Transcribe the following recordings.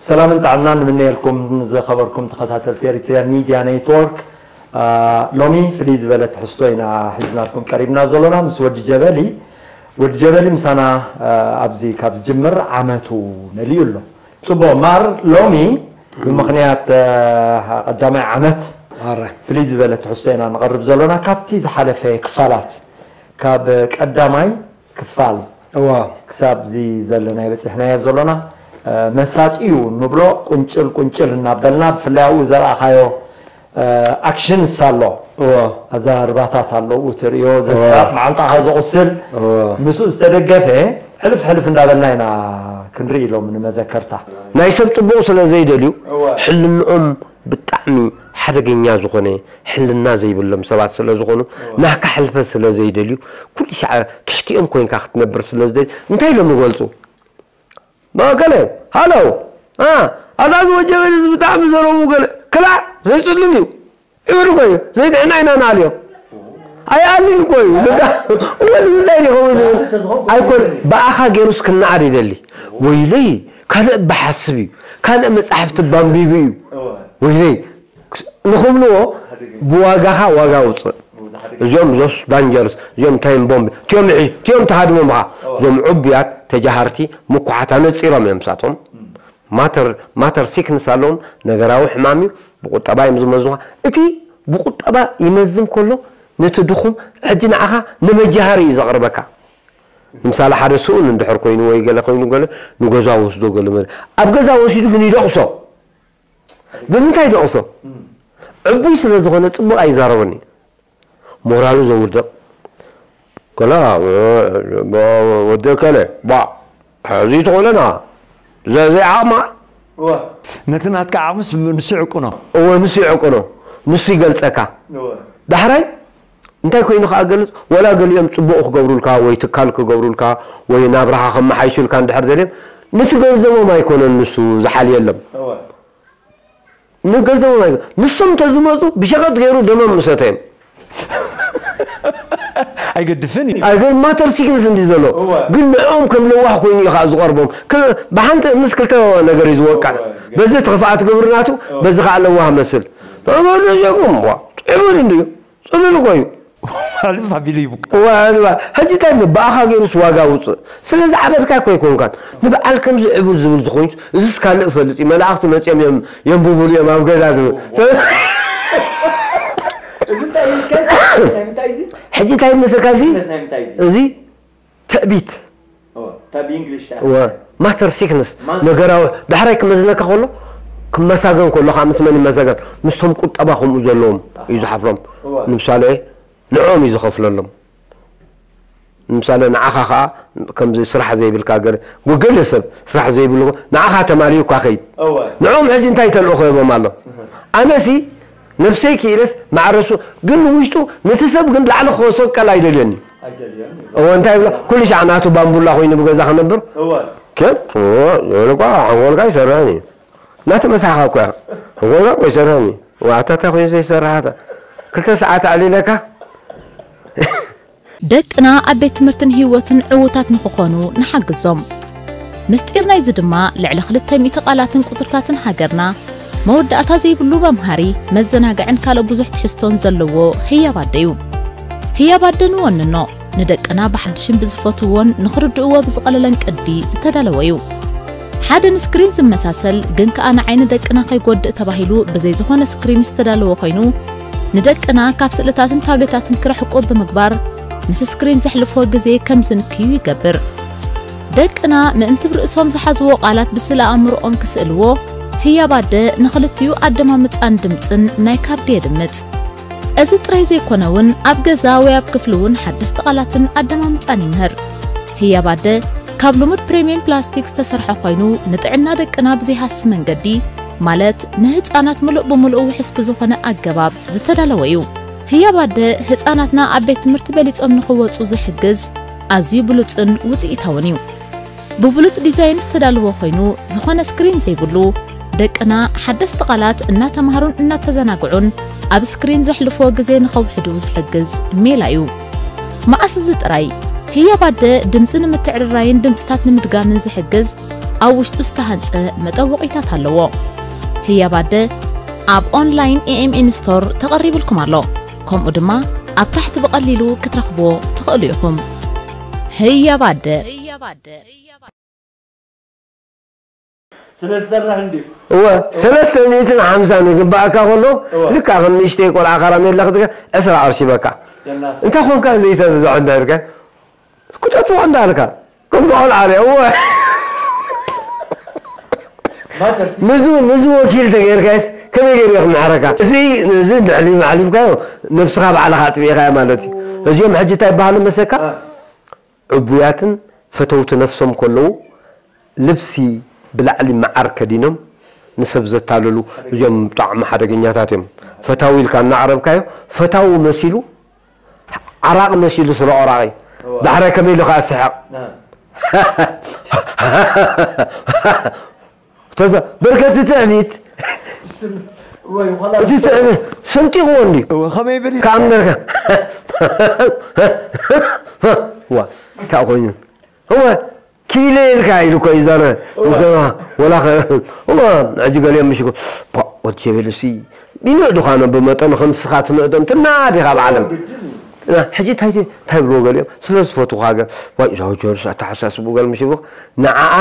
ሰላምን ጥዕናን ንምነየልኩም ዝኸበርኩም ተኸታተልቲ ኤሪትሪያን ሚድያ ኔትወርክ። ሎሚ ፍልይ ዝበለ ትሕዝቶ ኢና ሒዝናልኩም ቀሪብና ዘሎና ምስ ወዲ ጀበሊ። ወዲ ጀበሊ ምሳና ኣብዚ ካብ ዝጅምር ዓመቱ መሊኡ ኣሎ። ጽቡቕ ማር፣ ሎሚ ብምኽንያት ቀዳማይ ዓመት ፍልይ ዝበለ ትሕዝቶ ኢና ንቐርብ ዘሎና። ካብቲ ዝሓለፈ ክፋላት፣ ካብ ቀዳማይ ክፋል እዋ ክሳብ እዚ ዘለናዮ በፂሕናዮ ዘሎና፣ መሳጢኡ ንብሎ ቁንጭል ቁንጭል እናበልና፣ ብፍላይ ኣብኡ ዘርኣኻዮ ኣክሽንስ ኣሎ፣ እዋ ኣዘራርባታት ኣለዉ ትርእዮ፣ ዘስሕቕ፣ መዓንጣኻ ዘቑስል፣ እዋ ምስኡ ዝተደገፈ ሕልፍ ሕልፍ እንዳበልና ኢና ክንርኢ ኢሎም ንመዘከርታ። ናይ ሰብ ጽቡቕ ስለ ዘይደልዩ፣ እዋ ሕልንኦም ብጣዕሚ ሓደገኛ ዝኾነ ሕልና ዘይብሎም ሰባት ስለ ዝኾኑ፣ ናካ ሕልፈት ስለ ዘይደልዩ፣ ኩሉ ሻዕ ትሕቲኦም ኮይንካ ክትነብር ስለ ዝደልዩ፣ እንታይ ኢሎም ይገልጹ? መቐለ፣ ሃሎ፣ ኣ፣ ኣታ እዚ ወጀበ እዚ ብጣዕሚ ዘረቡ ገለ፣ ክላእ፣ ዘይጽልል እዩ። ዕብር እኮ እዩ። ዘይንሕና ኢና ንኣልዮ። ኣይኣልን እኮ እዩ። ደጋ፣ ወዲ ምንታይ ዲኹም ዝብል? ኣይኮን፣ ብኣኻ ገይሩስ ክነኣድ ይደሊ። ወይለይ፣ ካልእ ብሓስብ እዩ። ካልእ መጻሕፍቲ ባንቢቡ እዩ። ወይለይ፣ ንኽብልዎ ብዋጋኻ ዋጋ ውፅእ። እዚኦም ዞስ ዳንጀርስ፣ እዚኦም ታይም ቦምብ፣ እቲኦም ይሕሽ፣ እቲኦም ተሃድሞምኻ። እዞም ዕቡያት ተጃሃርቲ ምኩሓት ኣነፂሮም እዮም ምሳቶም። ማተር ማተር ሲክንስ ኣለዎም፣ ነገራዊ ሕማም እዩ። ብቁጠባ እዮም ዝመዝኑኻ። እቲ ብቁጠባ ይመዝን ከሎ ነቲ ድኹም ሕጂ ንዓኻ ንመጃሃሪ እዩ ዘቕርበካ። ንምሳሌ ሓደ ስኡን እንድሕር ኮይኑ ወይ ገለ ኮይኑ ገለ ንገዛ ወስዶ ገለ መለ ኣብ ገዛ ወሲዱ ግን ይደቕሶ። ብምንታይ ይደቕሶ? ዕቡይ ስለ ዝኾነ ጽቡቕ ኣይዛረበን እዩ። ሞራሉ ዘውድቕ። ከላ ወዲ ከለ ባ ሕዚ ተኾለና ዘዘይ ዓቕማ እወ። ነቲ ናትካ ዓቕምስ ንሱ ይዕቅኖ። እወ፣ ንሱ ይዕቅኖ። ንሱ ይገልጸካ። እወ። ዳሕራይ እንታይ ኮይኑ ከኣ ገልጽ፣ ወላ ገሊኦም ጽቡቕ ክገብሩልካ ወይ ትካል ክገብሩልካ ወይ ናብራኻ ከመሓይሹልካ እንድሕር ደልዮም፣ ነቲ ገንዘቦም ኣይኮነን ንሱ ዝሓልየሎም። እወ። ንገንዘቦም ኣይኮነን። ንሶም እንተዝመጹ ብሸቐጥ ገይሩ ደሞም ምሰተዮም። ኣይገድፍን እዩ። ኣይገ-፣ ማተር ሲክንስ እንዲ ዘሎ። እወ። ግን ንዕኦም ከም ለዋህ ኮይኑ እዩ ከኣ ዝቐርቦም። ከ-፣ ብሓንቲ ምስ ክልተ ነገር እዩ ዝወቅዕ። እወ። በዚ እቲ ክፍኣት ግብሪ ናቱ፣ እወ። በዚ ከኣ ለዋህ መስል። ተገደጀኩም፣ ዋ፣ ጥዑይ እንድዩ። ጽሉል እኮ እዩ። ማለት ፋሚሊ እዩ። እዋ፣ እዋ። ሕጂ እንታይ ብ-፣ ብኣኻ ገይሩስ ዋጋ ውፅእ። ስለዚ ዓበድካ እኮ ኣይኮንካን። ንበዓል ከምዚ ዕቡድ ዝብል ተኾይኑ፣ እዚስ ካልእ ፈልጥ እዩ። መላእኽቲ መፅኦም እዮም፣ የንብቡሉ እዮም ኣብ ገዛ ዝብል። እዚ እንታይ እዩ? ከስ ናይ ምንታይ እዚ? ሕጂ እንታይ ይመስለካ እዚ? ከስ ናይ ምንታይ እዚ? እዚ ትዕቢት። ኦ፣ እታ ብእንግሊሽ እታ። እወ፣ ማተር ሲክነስ፣ ማተር ነገራዊ፣ ዳሕራይ ክመዝነካ ከሎ፣ ክመሳገን ከሎ፣ ከዓ ምስ መን ይመሳገን? ምስቶም ቁጠባ ከምኡ ዘለዎም እዩ ዝሓፍሮም። እወ። ንምሳሌ፣ ንዕኦም እዩ ዝኸፍለሎም። ንምሳሌ፣ ንዓኻ ከዓ ከምዚ ስራሕ ዘይብልካ ገለ፣ ወገለ ሰብ ስራሕ ዘይብሉ፣ ንዓኻ ተማሊኡካ ከይድ። እወ። ንዕኦም ሕጂ እንታይ ተልእኾ ሂቦም ኣሎ? እህ። ኣነሲ ነብሰይ ክኢለስ ማዕረሱ ግን ንውሽጡ ነቲ ሰብ ግን ላዕሊ ክኸሶ ቀል ኣይደልዮን እዩ። ኣይደልዮን እዩ። እወ፣ እንታይ ይብሎ? ኩሉ ሻዕ ናቱ ባምቡላ ኮይኑ ብገዛ ክነብር? እወ። ከ-፣ እወ፣ ዝብል እኳ ሓንጎልካ ይሰርሕን እዩ። ናተመሳሕኻ እኮ እያ። ሓንጎልካ እኮ ይሰርሕን እዩ። ዋዕታታ ኮይኑ ዘይሰርሓታ። ክልተ ሰዓት ኣዕሊለካ? ደቅና ኣብ ቤት ትምህርትን ህይወትን ዕዉታት ንኽኾኑ ንሓግዞም። ምስጢር ናይዚ ድማ ልዕሊ ክልተ ሚእቲ ቃላትን ቁጽርታትን ሃገርና፣ መወዳእታ ዘይብሉ መምሃሪ፣ መዘናግዕን ካልእ ብዙሕ ትሕዝቶን ዘለዎ ህያብ ኣደ እዩ። ህያብ ኣደ ንወንኖ፣ ንደቅና ብሓድሽን ብዝፈትውዎን ንኽርድእዎ ብዝቐለለን ቅዲ ዝተዳለወ እዩ። ሓደ ንስክሪን ዝመሳሰል ግን ከኣ ንዓይኒ ደቅና ከይጎድእ ተባሂሉ ብዘይ ዝኾነ ስክሪን ዝተዳለወ ኮይኑ፣ ንደቅና ካብ ስእልታትን ታብሌታትን ክርሕቁ ብምግባር፣ ምስ ስክሪን ዘሕልፍዎ ግዜ ከም ዝንክዩ ይገብር። ደቅና ምእንቲ ብርእሶም ዝሓዝዎ ቃላት ብስእለ ኣእምሮኦም ክስእልዎ፣ ህያብ ኣደ ንኽልቲኡ ኣደማምጻን ድምጽን ናይ ካርዲ የድምጽ። እዚ ጥራይ ዘይኮነ እውን፣ ኣብ ገዛ ወይ ኣብ ክፍሊ እውን ሓደስቲ ቃላትን ኣደማምጻን ይምህር። ህያብ ኣደ ካብ ልሙድ ፕሪምየም ፕላስቲክ ዝተሰርሐ ኮይኑ፣ ንጥዕና ደቅና ብዘይሃሲ መንገዲ፣ ማለት ንህጻናት ምሉእ ብምሉእ ውሑስ ብዝኾነ ኣገባብ ዝተዳለወ እዩ። ህያብ ኣደ ህጻናትና ኣብ ቤት ትምህርቲ በሊጾም ንኽወጹ ዝሕግዝ ኣዝዩ ብሉጽን ውጽኢታውን እዩ። ብብሉጽ ዲዛይን ዝተዳለወ ኮይኑ፣ ዝኾነ ስክሪን ዘይብሉ፣ ደቅና ሓደስቲ ቃላት እናተማሃሩን እናተዘናግዑን ኣብ ስክሪን ዘሕልፍዎ ግዜ ንኸውሕዱ ዝሕግዝ ሜላ እዩ። መኣስ እዚ ጥራይ፣ ህያብ ኣደ ድምጺ ንምትዕርራይን ድምጽታት ንምድጋምን ዝሕግዝ ኣብ ውሽጡ ዝተሃንጸ መጠወቒታት ኣለዎ። ህያብ ኣደ ኣብ ኦንላይን ኤኤምኤን ስቶር ተቐሪብልኩም ኣሎ። ከምኡ ድማ ኣብ ታሕቲ ብቐሊሉ ክትረኽብዎ ትኽእሉ ኢኹም። ህያብ ኣደ። ስለ ዝሰርሕ እንድዩ። እወ ሰለስተ ሚእትን ሓምሳን ይግባእካ ከሎ እወ። ልካ ከም ንእሽተይ ቆልዓ ካራሜላ ክትገ ዕስራ ቅርሺ በካ የናስ እንታይ ኮንካ ዘይተብዝሖ እንዳልካ ክጠጥዎ እንዳልካ ከም ቆልዓ ርያ እወ ማተርሲ ንዚ ንዚ ወኪል ተገይርካስ ከመይ ገይሩ ይኽምዕረካ እዚ እዚ ንድሕሊ ማዕሊፍካዮ ነብስኻ ባዕልኻ ኣጥቢእኻዮ ማለት እዩ እዚኦም ሕጂ እንታይ ይበሃሉ መሰካ ዕቡያትን ፈተውቲ ነፍሶም ከለዉ ልብሲ ብላዕሊ መዓር ከዲኖም ንሰብ ዘታልሉ እዚኦም ብጣዕሚ ሓደገኛታት እዮም። ፈታዊ ኢልካ እናቕረብካዮ ፈታዊ መሲሉ ዓራቒ መሲሉ ስረቕ ኦራቒ ዳሕራይ ከመይ ኢሉ ከዓ ስሕቕ ተዛ በርከቲ ትዕቢት እቲ ትዕቢት ሰንጢቕዎ እንዲ ከመይ ብል ከኣምነልካ ዋ እንታይ ኮይኑ እወ ኪለ ኢልካ ኢሉ እኮ ይዛረ ንሰማ ወላ እወ ሕጂ ገሊኦም ምሽ ወዲ ሸቤል ሲ ቢንዕ ድዃኖ ብመጠኑ ከም ስኻ ትንእዶም ትናዲ ካብ ዓለም ሕጂ እንታይ እንታይ ብሎ ገሊኦም ስለ ዝፈትኻ ገ ዋይ ዛው ጆርስ ኣተሓሳስቡ ገል ምሽ ንዓኣ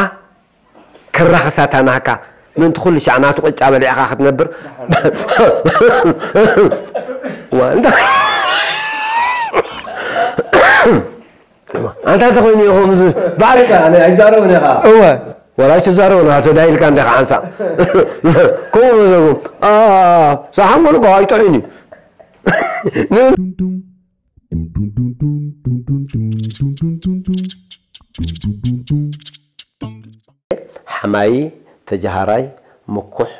ክራኸሳታ ናካ ምእንቲ ኩሉ ሻዕ ናቱ ቅጫ በሊዕኻ ክትነብር ዋ እንዳ ኣንታ ተኾይኑ ኢኹም እዚ ባዕልካ ኣነ ኣይዛረብን ኢኻ እወ ወላ ኣይትዛረቡ ና ተዳይልካ እንዲኻ ሓንሳእ ከምኡ በዘጉ ሰሓን ኮልኮ ኣይጥዕኒ ሓማዪ፣ ተጃሃራይ፣ ምኩሕ፣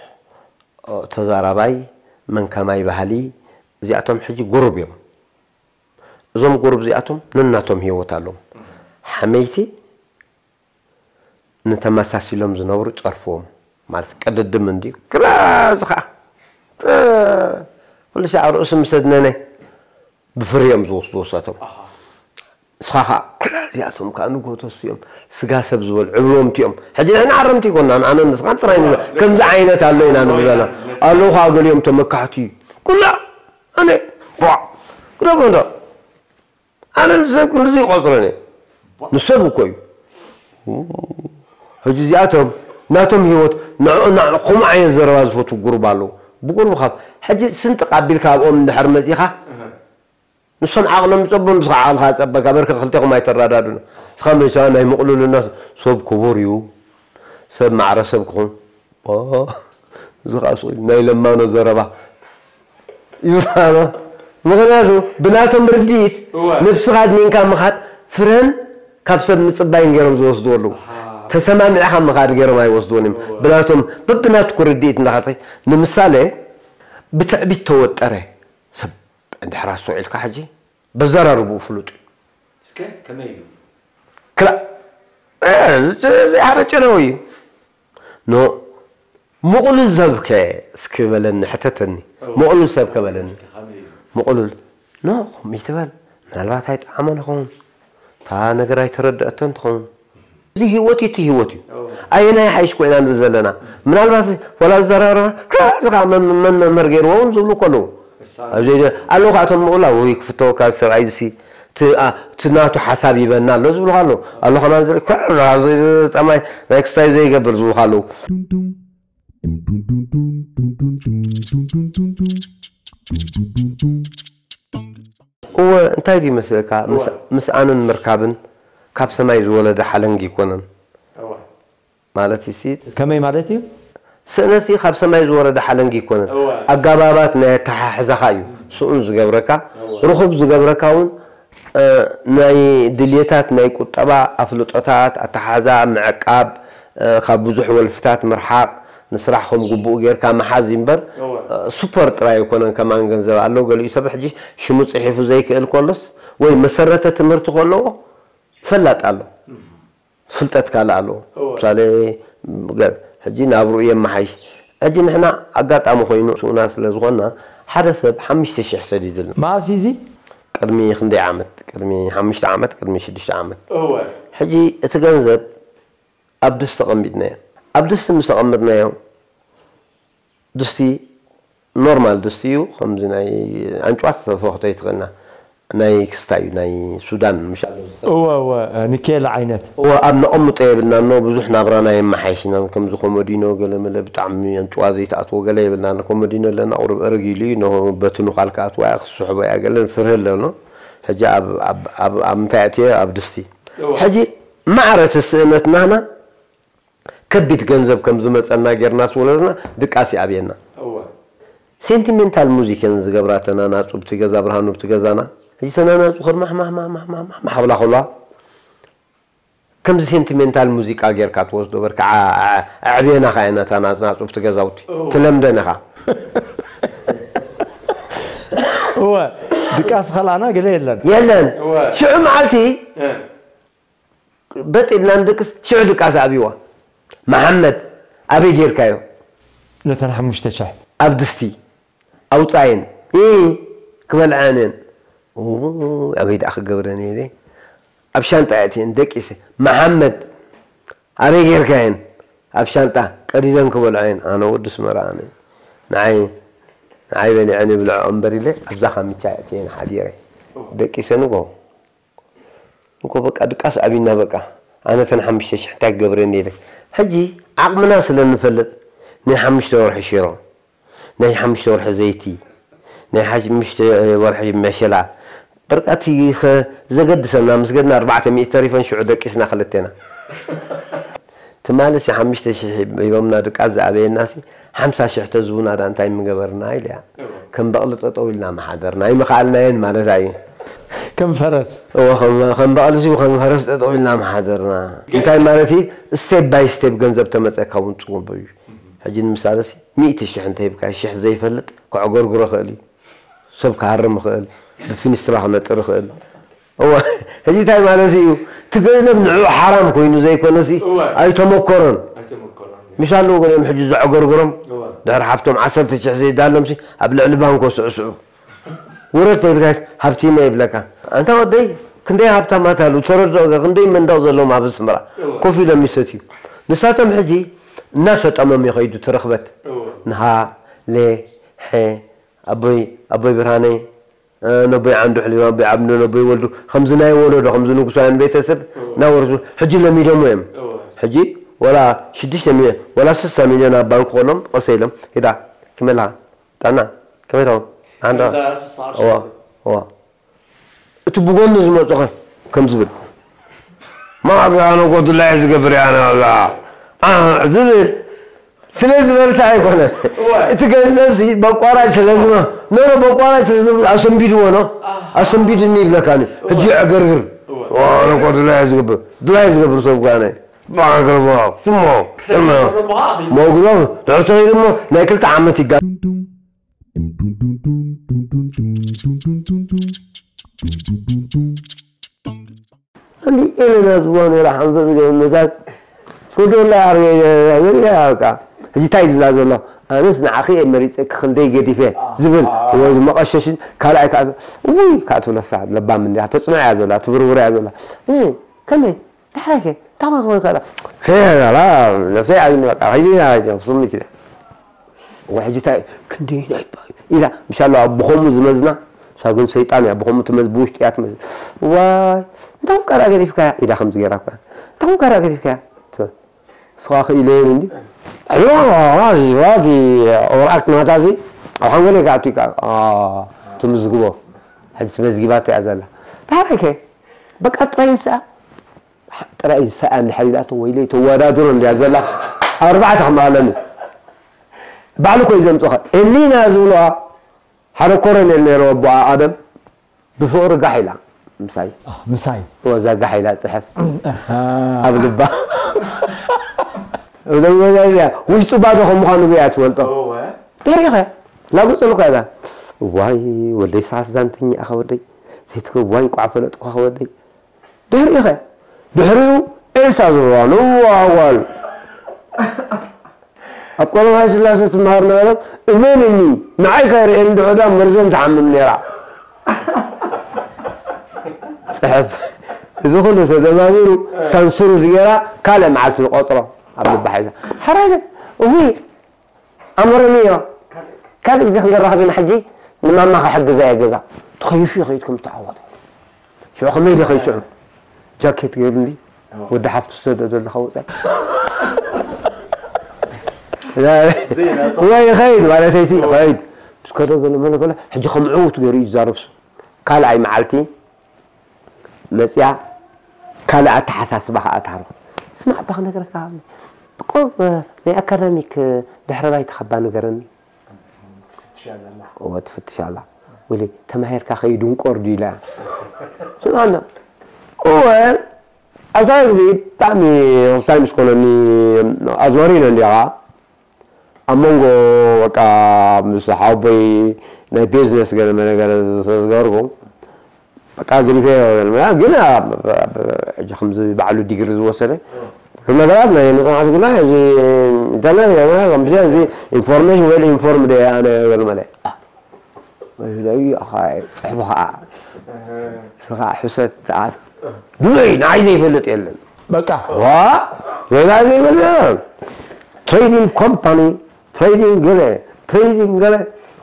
ተዛራባይ፣ መንከማይ ባህሊ እዚኣቶም ሕጂ ጉሩብ እዮም። እዞም ጉሩብ እዚኣቶም ነናቶም ህይወት ኣለዎም። ሓመይቲ ንተመሳሲሎም ዝነብሩ ጸርፍዎም ማለት ቅድድም እንድዩ። ግራ እዚ ኸዓ ኩሉ ሻዕ ርእሱ ምስ ኣድነነ ብፍርዮም ዝወስድዎ እሳቶም። ንስኻ ኸዓ እዚኣቶም ከዓ ንጎቶስ እዮም ስጋ ሰብ ዝበሉ ዕብሎምቲ እዮም ሕጂ ንሕና ኣረምቲ ይኮና ንኣነ ንስኻን ጥራይ ንብሎ ከምዚ ዓይነት ኣሎ ኢና ንብል ዘለና ኣለዉ ከዓ ገሊኦም ተመካሕቲ እዩ ቁላዕ ኣነ ቧዕ ግደፎ እንዶ ኣነ ንሰብ ክንድዚ ይቆፅረን እየ ንሰብ እኮ እዩ ሕጂ እዚኣቶም ናቶም ህይወት ንዕኡ ንዕ ከምኡ ዓይነት ዘረባ ዝፈትዉ ጉሩብ ኣለዉ ብቁሩብ ካብ ሕጂ ስንጥቕ ኣቢልካ ኣብኦም እንድሕር መፂኻ ንሶም ዓቕሎም ይጸቡ ንስኻ ዓቕልኻ ጸበካ በርከ ክልቴኹም ኣይተረዳድኑ ንስኻ መይሳ ናይ ምቕሉልና ሰብ ክቡር እዩ ሰብ ማዕረ ሰብ ክኹን እዚ ከዓ ስቕ ናይ ለማኖ ዘረባ ይብሃሎ ምኽንያቱ ብናቶም ርድኢት ነብስኻ ኣድኒንካ ምኻድ ፍረን ካብ ሰብ ምጽባይን ገይሮም ዝወስድዎ ኣለዉ ተሰማሚዕኻ ምኻድ ገይሮም ኣይወስድዎን እዮም ብናቶም በብናትኩ ርድኢት እንዳኻድኺ ንምሳሌ ብትዕቢት ተወጠረ ሰብ እንድሕር ኣስተውዒልካ ሕጂ በዘራርብኡ ፍሉጥ እዩ እስከ ከመይ እዩ ክላ ዘይሓረጨ ነው እዩ ኖ ምቕሉል ሰብ ከ እስኪ በለኒ ሕተተኒ ምቕሉል ሰብ ከበለኒ ምቕሉል ኖ ከምኡ ይትበል ምናልባት ኣይጠዓመን ይኸውን እታ ነገር ኣይተረድአቶን ትኸውን እዚ ህይወት እዩ እቲ ህይወት እዩ ኣየናይ ሓይሽ ኮይና ንብል ዘለና ምናልባት ዋላ ዝዘራረበ ክላስ ከዓ መን መን መምህር ገይርዎ እውን ዝብሉ ከለዉ ኣብዚ ኣለዉ ከዓ እቶም ምቕላ ወይ ክፍተወካ ሰብኣይ ዝሲ እቲ ናቱ ሓሳብ ይበና ኣሎ ዝብሉ ኣሎ ኣሎ ከማን ዝርኢ ጠማይ ናይ ክስታይ ዘይገብር ዝብሉ ኣለዉ እወ እንታይ ድዩ መስለካ ምስኣንን ምርካብን ካብ ሰማይ ዝወረደ ሓለንጊ ይኮነን ማለት ሲ ከመይ ማለት እዩ ስእነሲ ካብ ሰማይ ዝወረደ ሓለንጊ ይኮነን ኣጋባባት ናይ ኣተሓሕዛኻ እዩ ስኡን ዝገብረካ ርኹብ ዝገብረካ እውን ናይ ድልየታት ናይ ቁጠባ ኣፍልጦታት ኣተሓሕዛ ምዕቃብ ካብ ብዙሕ ወልፍታት ምርሓቕ ንስራሕ ከም ግቡኡ ጌርካ ምሓዝ እዩ እምበር ሱፐር ጥራይ ኣይኮነን ከማን ገንዘብ ኣሎ ገሊኡ ሰብ ሕጂ ሽሙ ፅሒፉ ዘይክእል ከሎስ ወይ መሰረተ ትምህርቲ ከለዎ ፈላጥ ኣሎ ፍልጠት ካልእ ኣለዎ ምሳሌ ሕጂ ናብርኡ የመሓይሽ ሕጂ ንሕና ኣጋጣሚ ኮይኑ ስኡናት ስለ ዝኾንና ሓደ ሰብ ሓሙሽተ ሽሕ ሰዲዱልና መኣስ እዚ ቅድሚ ክንደይ ዓመት ቅድሚ ሓሙሽተ ዓመት ቅድሚ ሽዱሽተ ዓመት ሕጂ እቲ ገንዘብ ኣብ ድስቲ ኣቐሚጥናዮ። ኣብ ድስቲ ምስ ኣቐመጥናዮ፣ ድስቲ ኖርማል ድስቲ እዩ፣ ከምዚ ናይ ኣንጭዋ ተፈኽቶ ይትኽእልና፣ ናይ ክስታይ እዩ፣ ናይ ሱዳን ምሻሎ ዝኸ- እወ እወ፣ ኒኬል ዓይነት። እወ ኣብ ነቐምጦ የብልና እኖ ብዙሕ ናብራና የመሓይሽናን፣ ከምዚ ኮመዲኖ ገለ መለ ብጣዕሚ ኣንጭዋ ዘይትኣትዎ ገለ የብልና፣ ኮመዲኖ ኣለና፣ ቁሩብ እርግ ኢሉ እዩ፣ ኖ በቲ ኑኻል ክኣትዋ እያ፣ ክስሕቦ እያ ገለ ፍርህ ኣለኖ። ሕጂ ኣብ ኣብ ኣብ ኣብ ምንታይ ኣእትዮ? ኣብ ድስቲ። ሕጂ ማዕረ እቲ ስእነት ናህና ከቢድ ገንዘብ ከም ዝመፀና ጌርናስ ወለድና ድቃስ ይኣብየና። ሴንቲሜንታል ሙዚክ እየን ዝገብራ ተናናፁ ብቲ ገዛ ብርሃኑ ብቲ ገዛና። ሕጂ ተናናፁ ከርማሕማሕማሕማሕማሕ ብላ ከለዋ ከምዚ ሴንቲሜንታል ሙዚቃ ጌርካ ትወስዶ በርካ ኣዕብየና ካ ኢና ተናናፁ ብቲ ገዛውቲ ትለምደን ኢኻ። እወ ድቃስ ኸልኣና ገለ የለን። የለን። ሽዑ መዓልቲ በጥ ኢልና ንድቅስ፣ ሽዑ ድቃስ ኣብይዋ። መሓመድ፣ ኣበይ ጌርካዮ? ነተን ሓሙሽተ ሽሕ። ኣብ ድስቲ ኣውጻየን። እ፣ ክበልዐን እየን። ኡ፣ ኣበይ ደኣ ክገብረን እየ ኢለ። ኣብ ሻንጣ ኣእትየን ደቂሰ። መሓመድ፣ ኣበይ ጌርካየን? ኣብ ሻንጣ ቀዲደን ክበልዖ እየን። ኣነ ወዲ ስመራ ኣነ። ንዓይ፣ ንዓይ በሊዐን ይብልዖ እምበር ኢለ ኣብዛ ካምቻ ኣእትየን ሓዲረ። ደቂሰ ንጎ። እኮ በቃ ድቃስ ኣብይና በቃ ኣነ ተን ሓሙሽተ ሽሕ እንታይ ክገብረኒ ኢለ ሕጂ ዓቕምና ስለ ንፈልጥ ናይ ሓሙሽተ ወርሒ ሽሮ ናይ ሓሙሽተ ወርሒ ዘይቲ ናይ ሓሙሽተ ወርሒ መሸላ በቃ እቲ ዘገድሰና ምስ ገድና ኣርባዕተ ሚእቲ ተሪፈን ሽዑ ደቂስና ክልቴና ትማልሲ ሓሙሽተ ሽሕ ሂቦምና ድቃስ ዝኣበየናሲ ሓምሳ ሽሕ ተዝቡና ዳ እንታይ ምገበርና ኢለያ ከም በቕሊ ጠጠው ኢልና ምሓደርና ኣይምኸኣልናየን ማለታ እዩ ከም ፈረስ እወ ከም ከም በቕሊ ሲ ከም ፈረስ ጠጠው ኢልና ምሓደርና እንታይ ማለት እዩ step by step ገንዘብ ተመፀካ እውን ፅቡቅ እዩ ሕጂ ንምሳለ ሲ ሚእቲ ሽሕ እንተሂብካ ሽሕ ዘይፈልጥ ከዕጎርጉሮ ክእል እዩ ሰብ ክሃርም ይኽእል፣ ብፊኒስትራ ክነጥር ይኽእል። እወ፣ ሕጂ እንታይ ማለት እዩ? እቲ ገንዘብ ንዕኡ ሓራም ኮይኑ ዘይኮነሲ ኣይተመኮሮን። ምሽ ኣለዉ ገሊኦም ሕጂ ዘዕገርግሮም ድሕሪ ሃብቶም ዓሰርተ ሽሕ ዘይዳሎምሲ ኣብ ልዕሊ ባንኮ ስዕስዑ። ውረድ ተይልካስ ሃብቲመ ይብለካ። ኣንታ ወደይ ክንደይ ሃብታማት ኣለዉ ተረድኦ ክንደይ መንደቕ ዘለዎም ኣብ ኣስመራ ኮፍ ኢሎም ይሰትዩ። ንሳቶም ሕጂ እናሰጠሞም ይኸይዱ ትረኽበት። ንሃ ሌ ሐ ኣቦይ ኣቦይ ብርሃነይ ነቦይ ዓንዱ ሕሊማ ኣቦይ ዓብዱ ነቦይ ወልዱ ከምዚ ናይ ወለዶ ከምዚ ንጉሳውያን ቤተሰብ እናወርሱ ሕጂ ለሚዶሞ እዮም ሕጂ ወላ ሽዱሽተ ሚልዮን ወላ ስሳ ሚልዮን ኣብ ባንክ ኮሎም ቐሰ ኢሎም ሂዳ ክመላ ጣና ከመይታው ዓንዳ እዋ እዋ እቲ ብጎኒ ዝመፅኸ ከም ዝብል ማዕዶ ኣነ ጎድላ እየ ዝገብር እየ ኣነ ዝብል ስለ ዝበልካ ኣይኮነን እቲ ገንዘብ ሲ በቋራጭ ስለ ዝመ ኖ ኖ በቋራጭ ስለ ዝመ ኣሰንቢድዎ ኖ ኣሰንቢድኒ ይብለካኒ ሕጂ ዕግርግር ኣነ ጎድላ እየ ዝገብር ድላይ ዝገብር ሰብ ጓነ ባዕግርቦ ስሞ ስሞ ሞግዞም ድሕር ተኸይዱ እሞ ናይ ክልተ ዓመት ይጋ እንዲ ኤለና ዝዋ ነራ ሓንፈ ዝገበነታት ሶዶላ ኣርገ በቃ ሕጂ እንታይ ዝብላ ዘሎ ኣነስ ንዓኺ እየ መሪፀኪ ክንደይ ገዲፈ ዝብል ወይ መቐሸሽን ካልኣይ ከዓ ውይ ከዓ ትብለሳ ለባም እንዲያ ተፅንዖ እያ ዘላ ትብርብር እያ ዘላ ከመይ ዳሕራይ ከ እንታይ ክኾን ከላ ከላ ነብሰይ ኣብ በቃ ሕጂ ና ስምት እያ ወይ ሕጂ እንታይ ክንደይ ናይ ባዩ ኢላ ምሻሎ ኣብ ብኸሙ ዝመዝና እሳ ግን ሰይጣን እያ ብኸሙ ትመዝ ብውሽጢ እያ ትመዝ ዋይ እንታይ ቀራ ገዲፍካ ኢላ ከምዚ ገይራ እኳ እንታይ ቀራ ገዲፍካ ስኻ ክኢለ እንዲ ዋቲ ኦራክት ናታ እዚ ኣብ ሓንጎለይ ክኣቱ ይከኣል ትምዝግቦ ሕጂ ትመዝጊባቶ እያ ዘላ ዳሕራይ ከ በቃ ጥራይ ንስኣ ጥራይ ሰኣ እንድሕር ኢላቶ ወይለይ ተወዳድሮ እንድያ ዘላ ኣርባዕተ ከም ኣለኒ ባዕሉ ኮይ ዘምፅኸ እሊና ዝብለዋ ሓደ ኮረኔል ነይሩ ኣቦኣ ኣደም ብፍቕሪ ጋሕ ኢላ ምሳይ ምሳይ ወዛ ጋሕ ኢላ ፅሕፍ ኣብ ልባ ውሽጡ ባዶ ከም ምዃኑ ብያ ትፈልጦ ድሕሪኸ ላጉፀልኳ ኢላ ዋይ ወደይ ሰዓት ዛንተኛ ኢኻ ወደይ ዘይትከ ዋይ እንቋዕ ፈለጥኳ ወደይ ድሕሪኡ ኸ? ድሕሪኡ ኤልሳ ዝብልዋ ንዋዋል ኣብ ቀዳማይ ስላሰ ትመሃር ነበረት እመንኒ ንዓይ ከይርእየኒ ድዑዳ መርዘን ትሓምም ነይራ ጽሕፍ እዚ ኩሉ ተደማሚሩ ሳንሱር ዝገራ ካልእ መዓልቲ ዝቆፅሮ ኣብ ልባ ሒዛ። ሕራይ እዊ ኣምርኒ እዮ። ካልእ ግዜ ክንዘራኸብ ኢና ሕጂ ንማማ ክሕግዛ እየ ገዛ። ተኸይፉ ይኸይድ ከም ዝተዓወተ። ሽዑ ከመይ ኢለ ከይስዑ? ጃኬት ገይሩ እንዲ ወዲ ሓፍቱ ዝሰደደልካ ወፃኢ። ወይ ይኸይድ ማለተይ ሲ ይኸይድ። ምስ ከደ ገለ መለ ገለ ሕጂ ከም ዕዉት ገይሩ እዩ ዝዛረብ። ካልኣይ መዓልቲ መፅያ ካልእ ኣተሓሳስባ ከዓ ትሃርኹ። ስማዕ እባ ክነግረካ ብቆ ናይ ኣካዳሚክ ድሕረ ባይታ ከባ ንገረኒ። እወ ትፍትሽ ኣላ። ወይለይ ተማሂርካ ከይድንቆር ድዩ ኢላ። ስምዓና እወ ኣዛ ግዜ ብጣዕሚ ወሳኝ ምስ ኮነኒ ኣዝማሪኖ እንዲኻ ኣብ መንጎ በቃ ምስ ሓወቦይ ናይ ቢዝነስ ገለ መለ ገለ ስለዝገበርኩ በቃ ግሪፈ ግን ሕጂ ከምዚ ባዕሉ ዲግሪ ዝወሰደ ኩሉ ነገራት ናይ መፅናዕቲ ጉዳይ እዚ ኢንተርነት ከምዚ እዚ ኢንፎርሜሽን ወይ ኢንፎርም ደ ኣነ ገለ መለ ጽሕፉ ከዓ ስኻ ሕሰት ተኣት ድበይ ንዓይ ዘይፈልጥ የለን በቃ ዋ ሌላ ዘይፈልጥ ትሬዲንግ ኮምፓኒ ትሬዲንግ ገለ ትሬዲንግ ገለ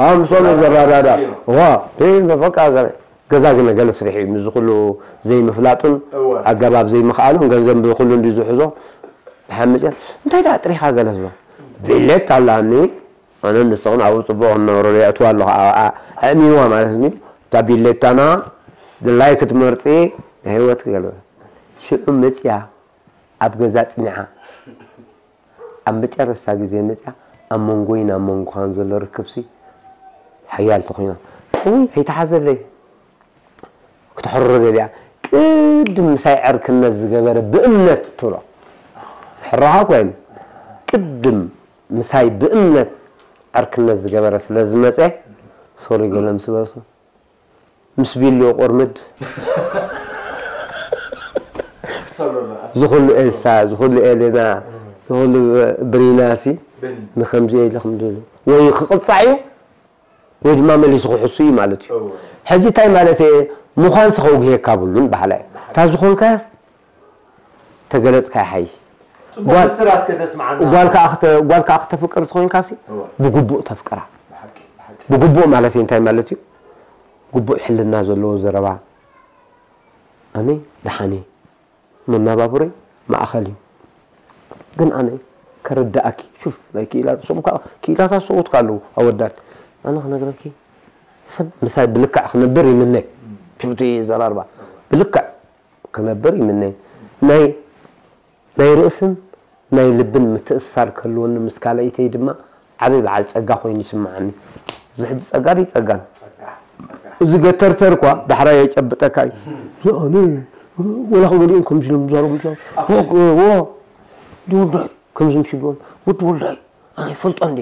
ኣምሶም ዘራዳዳ ዋ ትሬዲንግ በቃ ገለ ገዛ ግን ገለ ስርሕ እዩ ምዚ ኩሉ ዘይምፍላጡን ኣገባብ ዘይምኽኣሉን ገንዘብ ብኩሉ እንዲ ዝሕዞ ሓምጨ እንታይ ደኣ ጥሪኻ ገለ ዝብሎ ቢሌት ኣላኒ ኣነ ንስኹም ኣብኡ ጽቡቕ ክነብረሉ የእትዋ ኣለኹ ኣብኣ ኣእሚንዋ ማለት ኒ እታ ቢሌታና ድላይ ክትመርጺ ንህይወት ክገልበ ሽዑ መጽያ ኣብ ገዛ ጽኒዓ ኣብ መጨረስታ ግዜ መጽያ ኣብ መንጎይን ኣብ መንጎኻን ዘሎ ርክብሲ ሓያል ተኾይና እውይ ኣይተሓዘለይ ክትሕርሮ ገሊኣ ቅድም ምሳይ ዕርክነት ዝገበረ ብእምነት ትብሎ ሕራኻ ኮይኑ ቅድም ምሳይ ብእምነት ዕርክነት ዝገበረ ስለ ዝመፀ ሶሪ ገለ ምስ በልኩ ምስ ቢሎ ቆርምድ ዝኹሉ ኤልሳ ዝኹሉ ኤሌና ዝኹሉ ብሪናሲ ንከምዚ ኢለ ከምዚ ወይ ክቕፃዕ እዩ ወይ ድማ መሊሱ ክሕሱ እዩ ማለት እዩ ሕጂ እንታይ ማለት እየ ምዃንሲ ከውግሄካ ብሉን ባህላ እዩ እታ ዝኾንካስ ተገለፅካ ይሓይሽ ጓል ከዓ ክተፍቅር ትኮይንካሲ ብግቡእ ተፍቅራ ብግቡእ ማለት እንታይ ማለት እዩ ግቡእ ሕልና ዘለዎ ዘረባ ኣነ ደሓን እየ መናባብሮይ ማእኸል እዩ ግን ኣነ ከረዳእኪ ሹፍ ናይ ክኢላ ርእሶም ከዓ ክኢላታት ሰብኡትካ ኣለዉ ኣወዳት ኣነ ክነግረኪ ሰብ ምሳይ ብልክዕ ክነብር ይምነ ሽቲ ዘራርባ ብልክዕ ክነብር ይምነ ናይ ናይ ርእስን ናይ ልብን ምትእስሳር ክህልወኒ ምስ ካልኣይተይ ድማ ዓቢ በዓል ጸጋ ኮይኑ ይስምዓኒ። እዚ ሕጂ ጸጋ ድዩ ጸጋን? እዚ ገተርተር እኳ ዳሕራይ የጨብጠካ እዩ። ኣነ ወላ ክገሊኦም ከምዚ ኢሎም ዝዛረቡ ይዛረቡ። ወ- ወ- ወ- ወ- ከምዚ ምስ ይብልዎም ወዲ ወልዳይ ኣነ ይፈልጦ እንዴ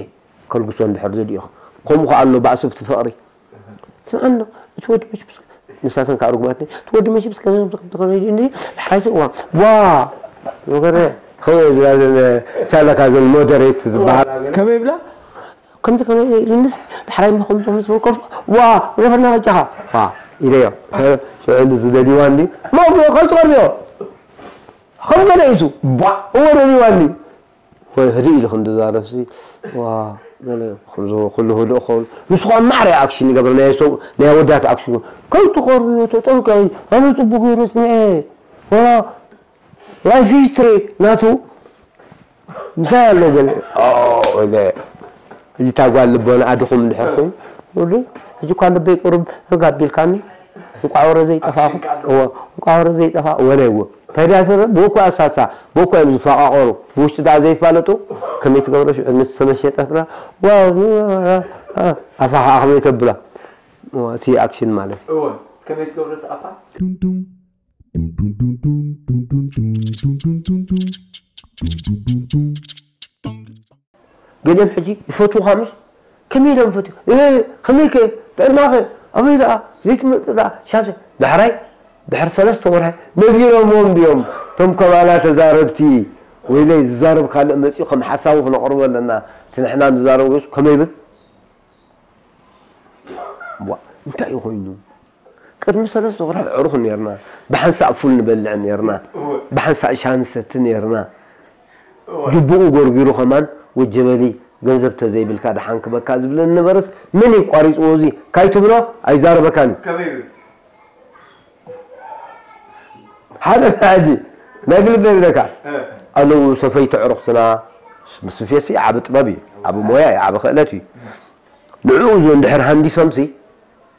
ከልግሶ እንድሕር ዘድኢኹ ከምኡ ከኣ ኣሎ ባእሲ ብቲ ፍቕሪ ስምዓኒ እቲ ወዲ መችብስ ንሳተን ከዓ ርጉማት እቲ ወዲ መችብስ ከዘንሓይዘ ዋ ዋ ወገረ ከመይ ዝላዘን ሳለካ ዘን ሞደሬት ዝበሃል ከመይ ብላ ከምዚ ከመይ ኢሉንስ ድሕራይ ምኹም ዝመፅበልከርኩ ዋ ረፈና መጫኻ ኢለዮ ሽዑ ዝደልይዋ እንዲ ማ ከይትቐርብዮ ከም ገለ ኢሱ እዎ ደልይዋ እንዲ ወይ ህድእ ኢሉ ክንዲ ዛረብሲ ዋ ገለ ኩሉ ህድእ ክኸውን ንሱ ከዓ ማዕረ ኣክሽን ይገብር ናይ ሰብ ናይ ኣወዳት ኣክሽን ከይትቐርብዮ ተጠንቀቂ ኣነ ፅቡቅ ገይረ ስምዐ ወላ ላይፍ ሂስትሪ ናቱ ምሳይ ኣሎ ገለ ወደ ሕጂ እታ ጓል ልቦና ኣድኹም እንድሕር ኮይኑ ወደ ሕጂ እኳ ልበይ ቅሩብ ህግ ኣቢልካኒ እንቋወረ ዘይጠፋኹ እንቋወረ ዘይጠፋ ወለ እዎ እንታይ ድኣ ስረ ብእኮ ኣሳሳ ብእኮ እዮም ዝፈቃቀሩ ብውሽጢ ድኣ ዘይፋለጡ ከመይ ትገብረ ሽዑ ንስ ተመሸጠት ድኣ ዋው ኣፋ ከዓ ከመይ ተብላ እቲ ኣክሽን ማለት እዩ እወ ከመይ ትገብረ እቲ ኣፋ ገሊኦም ሕጂ ይፈትዉኻ ምሽ ከመይ ኢሎም ፈትዩ ከመይ ከ ጥዕናኸ ኣበይ ደኣ ዘይትመፅእ ደኣ ሻሸ ዳሕራይ ድሕሪ ሰለስተ ወርሒ ነጊሮምዎም ድዮም እቶም ከባላ ተዛረብቲ ወይለይ ዝዛረብ ካልእ መፅኡ ከም ሓሳቡ ክነቕርቦ ኣለና እቲ ንሕና ንዛረብ ገሱ ከመይ ይብል እንታይ እዩ ኮይኑ ቅድሚ ሰለስተ ወርሒ ኣዕሩኽ ነርና። ብሓንሳእ ፉል ንበልዕ ነርና። ብሓንሳእ ሻሂ ንሰቲ ነርና። ጅቡኡ ጎርጊሩ ከማን ወጀበሊ ገንዘብ ተዘይብልካ ደሓን ክበካ ዝብለኒ ነበረስ መን እዩ ቋሪፅዎ? እዚ ካይትብሎ ኣይዛረበካን እዩ። ሓደ ሕጂ ናይ ግልበ ይብለካ ኣለዉ ሰፈይቲ ዕሩኽትና። ምስፌሲ ዓቢ ጥበብ እዩ፣ ዓቢ ሞያ እዩ፣ ዓቢ ክእለት እዩ። ንዕኡ ዞ እንድሕር ሃንዲሶምሲ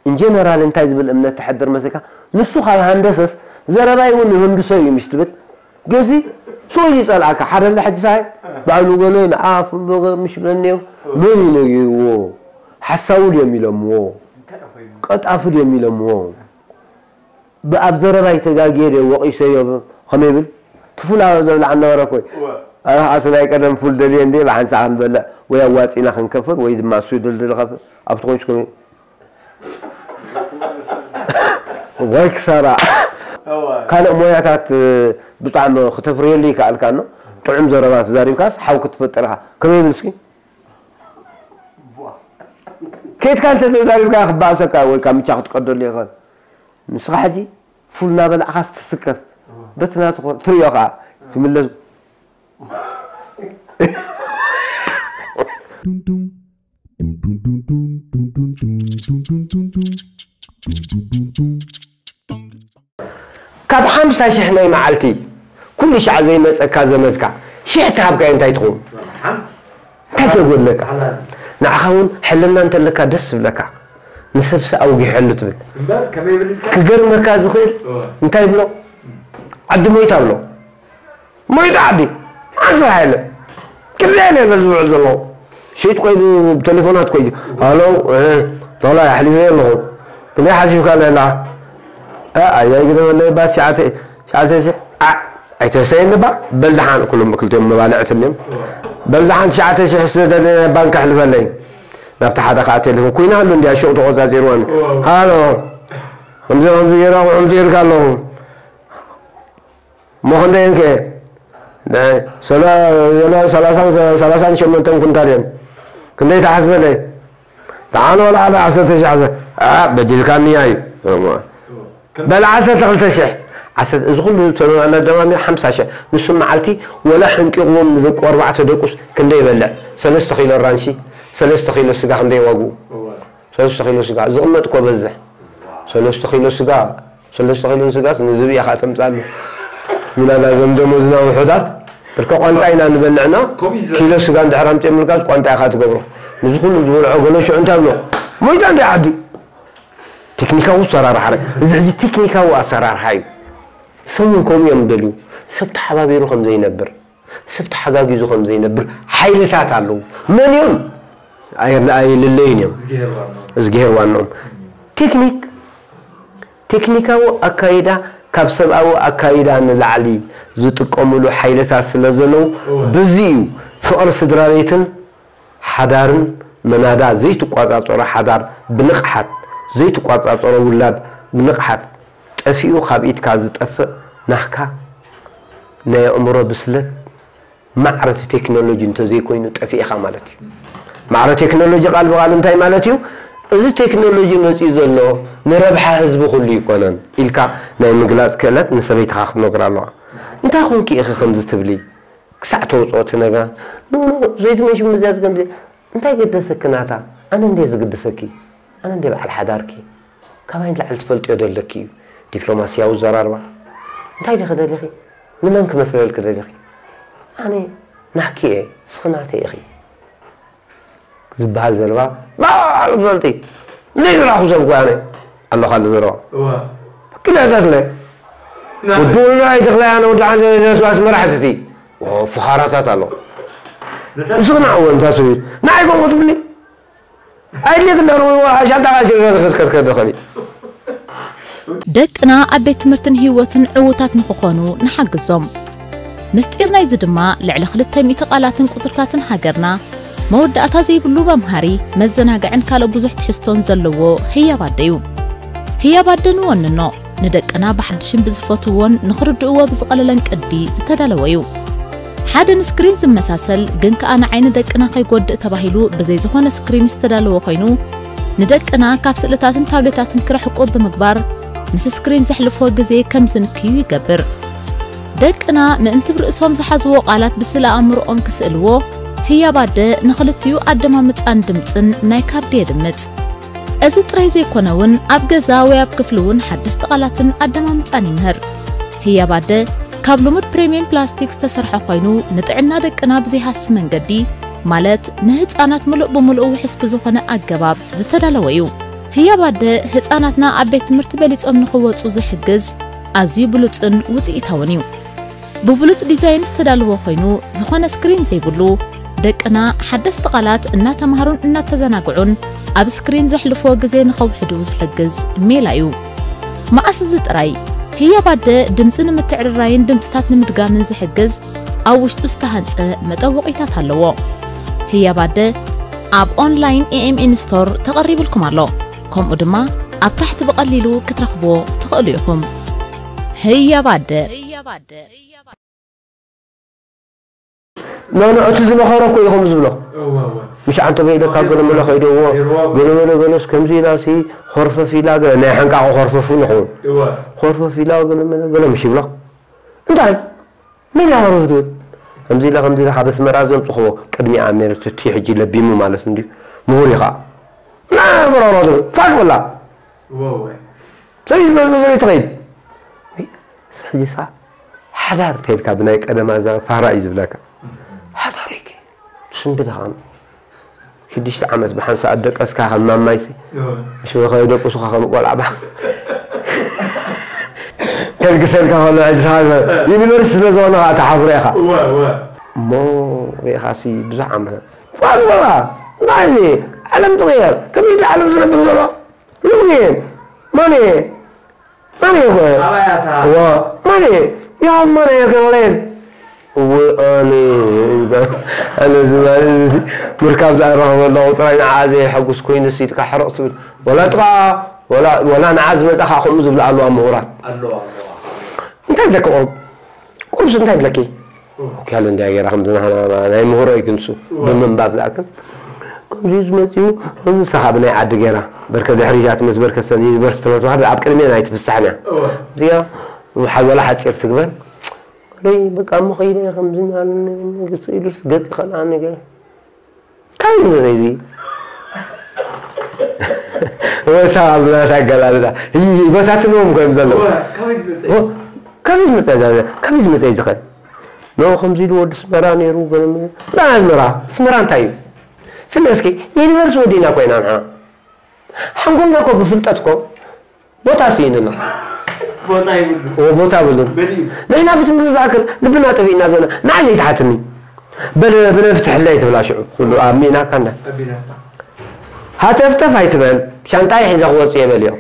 ኢንጀነራል እንታይ ዝብል እምነት ተሕድር መስልካ? ንሱ ካብ ሃንደሰስ ዘረባይ እውን ይህንድሶ እዩ ምሽ ትብል። ገዚ ስኡል ይጸልኣካ ሓደለ ሕጂ ሳይ ባዕሉ ገለ ንኣፍ ምሽ ብለኒ እዮም። መን እዩ ነጊርዎ? ሓሳዊ ድዮም ኢሎምዎ? ቀጣፊ ድዮም ኢሎምዎ? ብኣብ ዘረባይ ተጋግየ ድየ ወቒሰዮ? ከመይ ይብል ትፉላ ዘብልዓ ነበረ ኮይ። ኣቲ ናይ ቀደም ፉል ደልየ እንዴ ብሓንሳእ ክንበልዕ ወይ ኣዋፂና ክንከፍር ወይ ድማ እሱ ድልድል ከፍር ኣብቲ ኮይንስ ከመይ ወይ ክሳራ። ካልእ ሞያታት ብጣዕሚ ክተፍርየሉ ይከኣልካ ኣሎ። ጥዑም ዘረባ ተዛሪብካስ ሓው ክትፈጥር ኢኻ። ከመይ ይብል እስኪ? ኬድካ እንተ ተዛሪብካ ክበኣሰካ ወይ ካብ ምቻ ክትቀደሉ ይኽእል። ንስኻ ሕጂ ፉል እናበላዕኻስ ትስከፍ። በቲ ናትኾ ትርእዮ ኸዓ ትምለስ። ካብ ሓምሳ ሽሕ ናይ መዓልቲ ኩሉ ሻዕ ዘይመፀካ ዘመድካ ሽሕ ተሃብካዮ እንታይ ትኸውን? እንታይ ከጎድለካ? ንዓኻ እውን ሕልና እንተለካ ደስ ዝብለካ ንሰብሲ ኣውጊሐሉ ትብል። ክገርመካ ዝኽእል እንታይ ብሎ? ዓዲ ሞይታ ብሎ። ሞይታ ዓዲ ሓንሳብ ሓይለ ክርዳእ የለ ዝውዕል ዘለኹ። ሸይጥ ኮይዱ ብቴሌፎናት ኮይዱ ሃሎ ተላ ኣሕሊፈ ኣለኹ። ክንደይ ሓሲብካ ኣለላ? ኣያይ ግደመለይ ባት ሸዓተ ሽሕ ኣይተሰየኒ ባ በል ደሓን ኩሎም ክልቲኦም መባልዕት እኒኦም በል ደሓን ትሽዓተ ሽሕ ዝተደለየ ባንክ ኣሕልፈለይ። ናብቲ ሓደ ከዓ ቴሌፎን ኮይና ኣሉ እንዲያ ሹቕ ተቆፃፂርዋኒ። ሃሎ ከምዚ ከምዚ ገይረ ኣቑሑ ምፅኢልካ ኣለኹ። እሞ ክንደይ እንከ? ናይ ሰላ- ሰላ- ሰላሳን ሰ- ሰላሳን ሸሞንተን ኩንታል እየን። ክንደይ ትሓስበለይ? ደሓን ወላ ሓደ ዓሰርተ ሺሕ ዓሰርተ ኣ በዲልካኒ እዩ። በል ዓሰርተ ክልተ ሽሕ። ዓሰርተ እዚ ኩሉ ተመ- ደማሚሩ ሓምሳ ሽሕ። ንሱ መዓልቲ ወላ ሕንቂቕዎም ንደቁ ኣርባዕተ ደቁስ ክንደይ ይበልዕ? ሰለስተ ኪሎ ራንሺ፣ ሰለስተ ኪሎ ስጋ ክንደይ ዋግኡ? ሰለስተ ኪሎ ስጋ ዝቕመጥ እኮ በዝሕ። ሰለስተ ኪሎ ስጋ ሰለስተ ኪሎ ስጋስ ንዝብኢ ኢኻ ተምጻሉ። ሚላዳ እዞም ደሞዝና ውሑዳት ብርከ ቋንጣ ኢና ንበልዕና። ኪሎ ስጋ እንድሕር ኣምጺኦምልካስ ቋንጣ ኢኻ ትገብሮ። ንዚ ኩሉ ዝበልዖ ገለ ሽዑ እንታይ ብሎ? ሞይታ እንታይ ዓዲ? ቴክኒካዊ ኣሰራርሓ ረ- እዚ ሕጂ ቴክኒካዊ ኣሰራርሓ እዩ። ሰሙን ከምኡ እዮም ደልዩ። ሰብ ተሓባቢሩ ከም ዘይነብር ሰብ ተሓጋጊዙ ከም ዘይነብር ሓይልታት ኣለዉ። መን እዮም? ኣየለ- ኣየልለዩን እዮም። እዝግሄር ዋናኦም። ቴክኒክ ቴክኒካዊ ኣካይዳ ካብ ሰብኣዊ ኣካይዳ ንላዕሊ ዝጥቀምሉ ሓይልታት ስለ ዘለዉ እወ። በዚ እዩ ፍቕሪ ስድራ ቤትን ሓዳርን መናዳ ዘይትቋጻጸሮ ሓዳር ብንቕሓት ዘይትቋጻጸሮ ውላድ ብንቕሓት ጠፊኡ ካብ ኢድካ ዝጠፍእ ናህካ ናይ ኣእምሮ ብስለት ማዕረ እቲ ቴክኖሎጂ እንተዘይኮይኑ ጠፊእኻ ማለት እዩ። ማዕረ ቴክኖሎጂ ቃል ብቓል እንታይ ማለት እዩ? እዚ ቴክኖሎጂ መፂኡ ዘሎ ንረብሓ ህዝቢ ኩሉ ይኮነን ኢልካ ናይ ምግላፅ ክእለት ንሰበይትኻ ክትነግራ ኣለዋ። እንታይ ኮንኪ ኢኺ ከምዚ ትብሊ? ክሳዕ ተውፅኦ እቲ ነገር ኖ ኖ ዘይትመሽ ምዝያዝ ከምዚ እንታይ ገደሰኪ ናታ? ኣነ እንደ ዝግድሰኪ ኣነ እንደ በዓል ሓዳርኪ ካባይ ንላዕሊ ትፈልጥዮ ደለኪ እዩ። ዲፕሎማስያዊ ዘራርባ እንታይ ዲኺ ደሊኺ? ንመን ክመስለልኪ ደሊኺ? ኣነ ናኪ እየ፣ እስኺ ናተይ ኢኺ ዝበሃል ዘረባ ባዕሉ ትፈልጢ። ዘይዝራኹ ሰብ እኮ ኣነ ኣለኻሉ ዘረባ። እዋ። ክልተ ተኽለ። ናይ ወዲ ወልዱ ኣይተኽለ ኣነ ወዲ ዓንደ ነስዋስ መራሕቲ እቲ። ኦ፣ ፍኻራታት ኣሎ። ንታ- እስኺ ንዓወ እንታይ ሰብ እዩ? ንዓይ ከምኡ ትብሊ? ኣይድልየክን ዶ ንሻንጣ ኣሲሩ ክትከድ ከድኸቢ። ደቅና ኣብ ቤት ትምህርትን ህይወትን ዕዉታት ንኽኾኑ ንሓግዞም። ምስጢር ናይዚ ድማ ልዕሊ ክልተ ሚእቲ ቃላትን ቁጽርታትን ሃገርና መወዳእታ ዘይብሉ መምሃሪ፣ መዘናግዕን ካልእ ብዙሕ ትሕዝቶን ዘለዎ ህያብ ኣደ እዩ። ህያብ ኣደ ንወንኖ። ንደቅና ብሓድሽን ብዝፈትውዎን ንኽርድእዎ ብዝቐለለን ቅዲ ዝተዳለወ እዩ። ሓደ ንስክሪን ዝመሳሰል ግን ከኣ ንዓይኒ ደቅና ከይጎድእ ተባሂሉ ብዘይ ዝኾነ ስክሪን ዝተዳለወ ኮይኑ፣ ንደቅና ካብ ስእልታትን ታብሌታትን ክርሕቁ ብምግባር፣ ምስ ስክሪን ዘሕልፍዎ ግዜ ከም ዝንክዩ ይገብር። ደቅና ምእንቲ ብርእሶም ዝሓዝዎ ቃላት ብስለ ኣእምሮኦም ክስእልዎ፣ ህያብ ኣደ ንኽልቲኡ ኣደማምጻን ድምጽን ናይ ካርድ የድምጽ። እዚ ጥራይ ዘይኮነ እውን ኣብ ገዛ ወይ ኣብ ክፍሊ እውን ሓደስቲ ቃላትን ኣደማምጻን ይምህር። ህያብ ኣደ ካብ ልሙድ ፕሪምየም ፕላስቲክ ዝተሰርሐ ኮይኑ ንጥዕና ደቅና ብዘይሃሲ መንገዲ ማለት ንህፃናት ምሉእ ብምሉእ ውሕስ ብዝኾነ ኣገባብ ዝተዳለወ እዩ። ህያብ ኣደ ህፃናትና ኣብ ቤት ትምህርቲ በሊፆም ንኽወፁ ዝሕግዝ ኣዝዩ ብሉፅን ውፅኢታውን እዩ። ብብሉፅ ዲዛይን ዝተዳለወ ኮይኑ ዝኾነ ስክሪን ዘይብሉ ደቅና ሓደስቲ ቃላት እናተምሃሩን እናተዘናግዑን ኣብ ስክሪን ዘሕልፍዎ ግዜ ንኸውሕዱ ዝሕግዝ ሜላ እዩ። መዓስ እዚ ጥራይ ህያብ ኣደ ድምፂ ንምትዕርራይን ድምፅታት ንምድጋምን ዝሕግዝ ኣብ ውሽጡ ዝተሃንፀ መጠወቒታት ኣለዎ። ህያብ ኣደ ኣብ ኦንላይን ኤኤምኤን ስቶር ተቐሪብልኩም ኣሎ። ከምኡ ድማ ኣብ ታሕቲ ብቐሊሉ ክትረኽብዎ ትኽእሉ ኢኹም። ህያብ ኣደ። ኖኖ እቲ ዝመኸረ እኮ ኢኹም ዝብሎ። ምሽ ዓንተ በይለካ ገለመለ ከይደዎ ገለመለ ገለስ ከምዚ ኢላ ሲ ኾርፈፍ ኢላ ገለ ናይ ሓንቃቆ ኾርፈፍ እውን ይኸውን። ኾርፈፍ ኢላ ገለመለ ገለ ምሽ ይብሎ። እንታይ ምን ያወሩ ዝብል ከምዚ ኢላ ከምዚ ኢላ ካብ ኣስመራ ዘምፅኽዎ ቅድሚኣ ሜረት እቲ ሕጂ ለቢሙ ማለት እንድዩ ምሁር ኢኻ። ና በራራ ዝብል ፋሽ ወላ ሰበይቲ በዚ ሰበይቲ ትኸይድ ሕጂሳ ሓዳር ተይልካ ብናይ ቀደማ እዛ ፋራ እዩ ዝብለካ ሓዳር ይከ ስንብድኻ ሽዱሽተ ዓመት ብሓንሳእ ደቀስካ ከም ማማይሲ ሽበኸ ደቁሱኻ ከም ቆልዓ ባ ከልግሰልካ ከሎ ሕጂ ዩኒቨርሲቲ ስለ ዝኾነ ከዓ ተሓፍረ ኢኻ እሞ ሪኢኻሲ ብዙሕ ዓመት ፋልዋ ናይዚ ዓለም ትቕየር ከመይ ዓለም ዝነብር ዘሎ ንጉን ማን ማን ይኸ ማን ያው ማን ይኸ ወሬን እወ ኣነ ኣነ ዝባል ምርካብ ዝኣረኸበ ኣለኹ ጥራይ ንዓ ዘየሐጉስ ኮይኑ ሲልካ ሕረቕ ትብል ወላ ጥቓ ወላ ንዓ ዝመጻኻ ከምኡ ዝብላ ኣለዋ ምሁራት እንታይ ብለኪ ቁሩብ ቁሩብስ እንታይ ብለኪ ኦኪያል እንዲያ ገይራ ከምዚ ናህና ናይ ምሁሮ እዩ ክንሱ ብምንባብ ዝኣክል ከምዚ ዝመፅኡ ንሳ ካብ ናይ ዓዲ ገይራ በርከ ድሕሪ እያ ትመፅ በርከ ሰብ ዩኒቨርሲቲ ተመትባህር ኣብ ቅድሚያ ናይ ትፍሳሕን እያ እዚኣ ሓወላ ሓፂር ትግበር ወይ በቃ እሞ ከይደ እየ ከምዚ እናበለኒ ንግስቲ ኢሉስ ገፅ ይኸልኣኒ ገለ ካበይ ዝመፀ እዚ ወሳ ኣብ ናታ ኣገላልፃ ይበታትንዎም እኮ እዮም ዘለዉ ካበይ ዝመፀ ካበይ ዝመፀ እዚ ኸ ኖ ከምዚ ኢሉ ወዲ ስመራ ነይሩ ገለ ኣስመራ ኣስመራ እንታይ እዩ ስለ እስኪ ዩኒቨርስ ወዲና ኮይና ንዓ ሓንጎልና እኮ ብፍልጠት እኮ ቦታ ስኢንና ቦታ ይብሉ ቦታ ብሉን ንሕና ብትምህርቲ ዝኣክል ልብና ጠፊእና ዘለና ንዓይ ዘይትሓትኒ በለ በለ ፍትሕለይ ትብላ ሽዑ ኩሉ ኣሚናካ እንዳ ሃተፍተፍ ኣይትበል ሻንጣይ ሒዘ ክወፅእ እየ በልዮ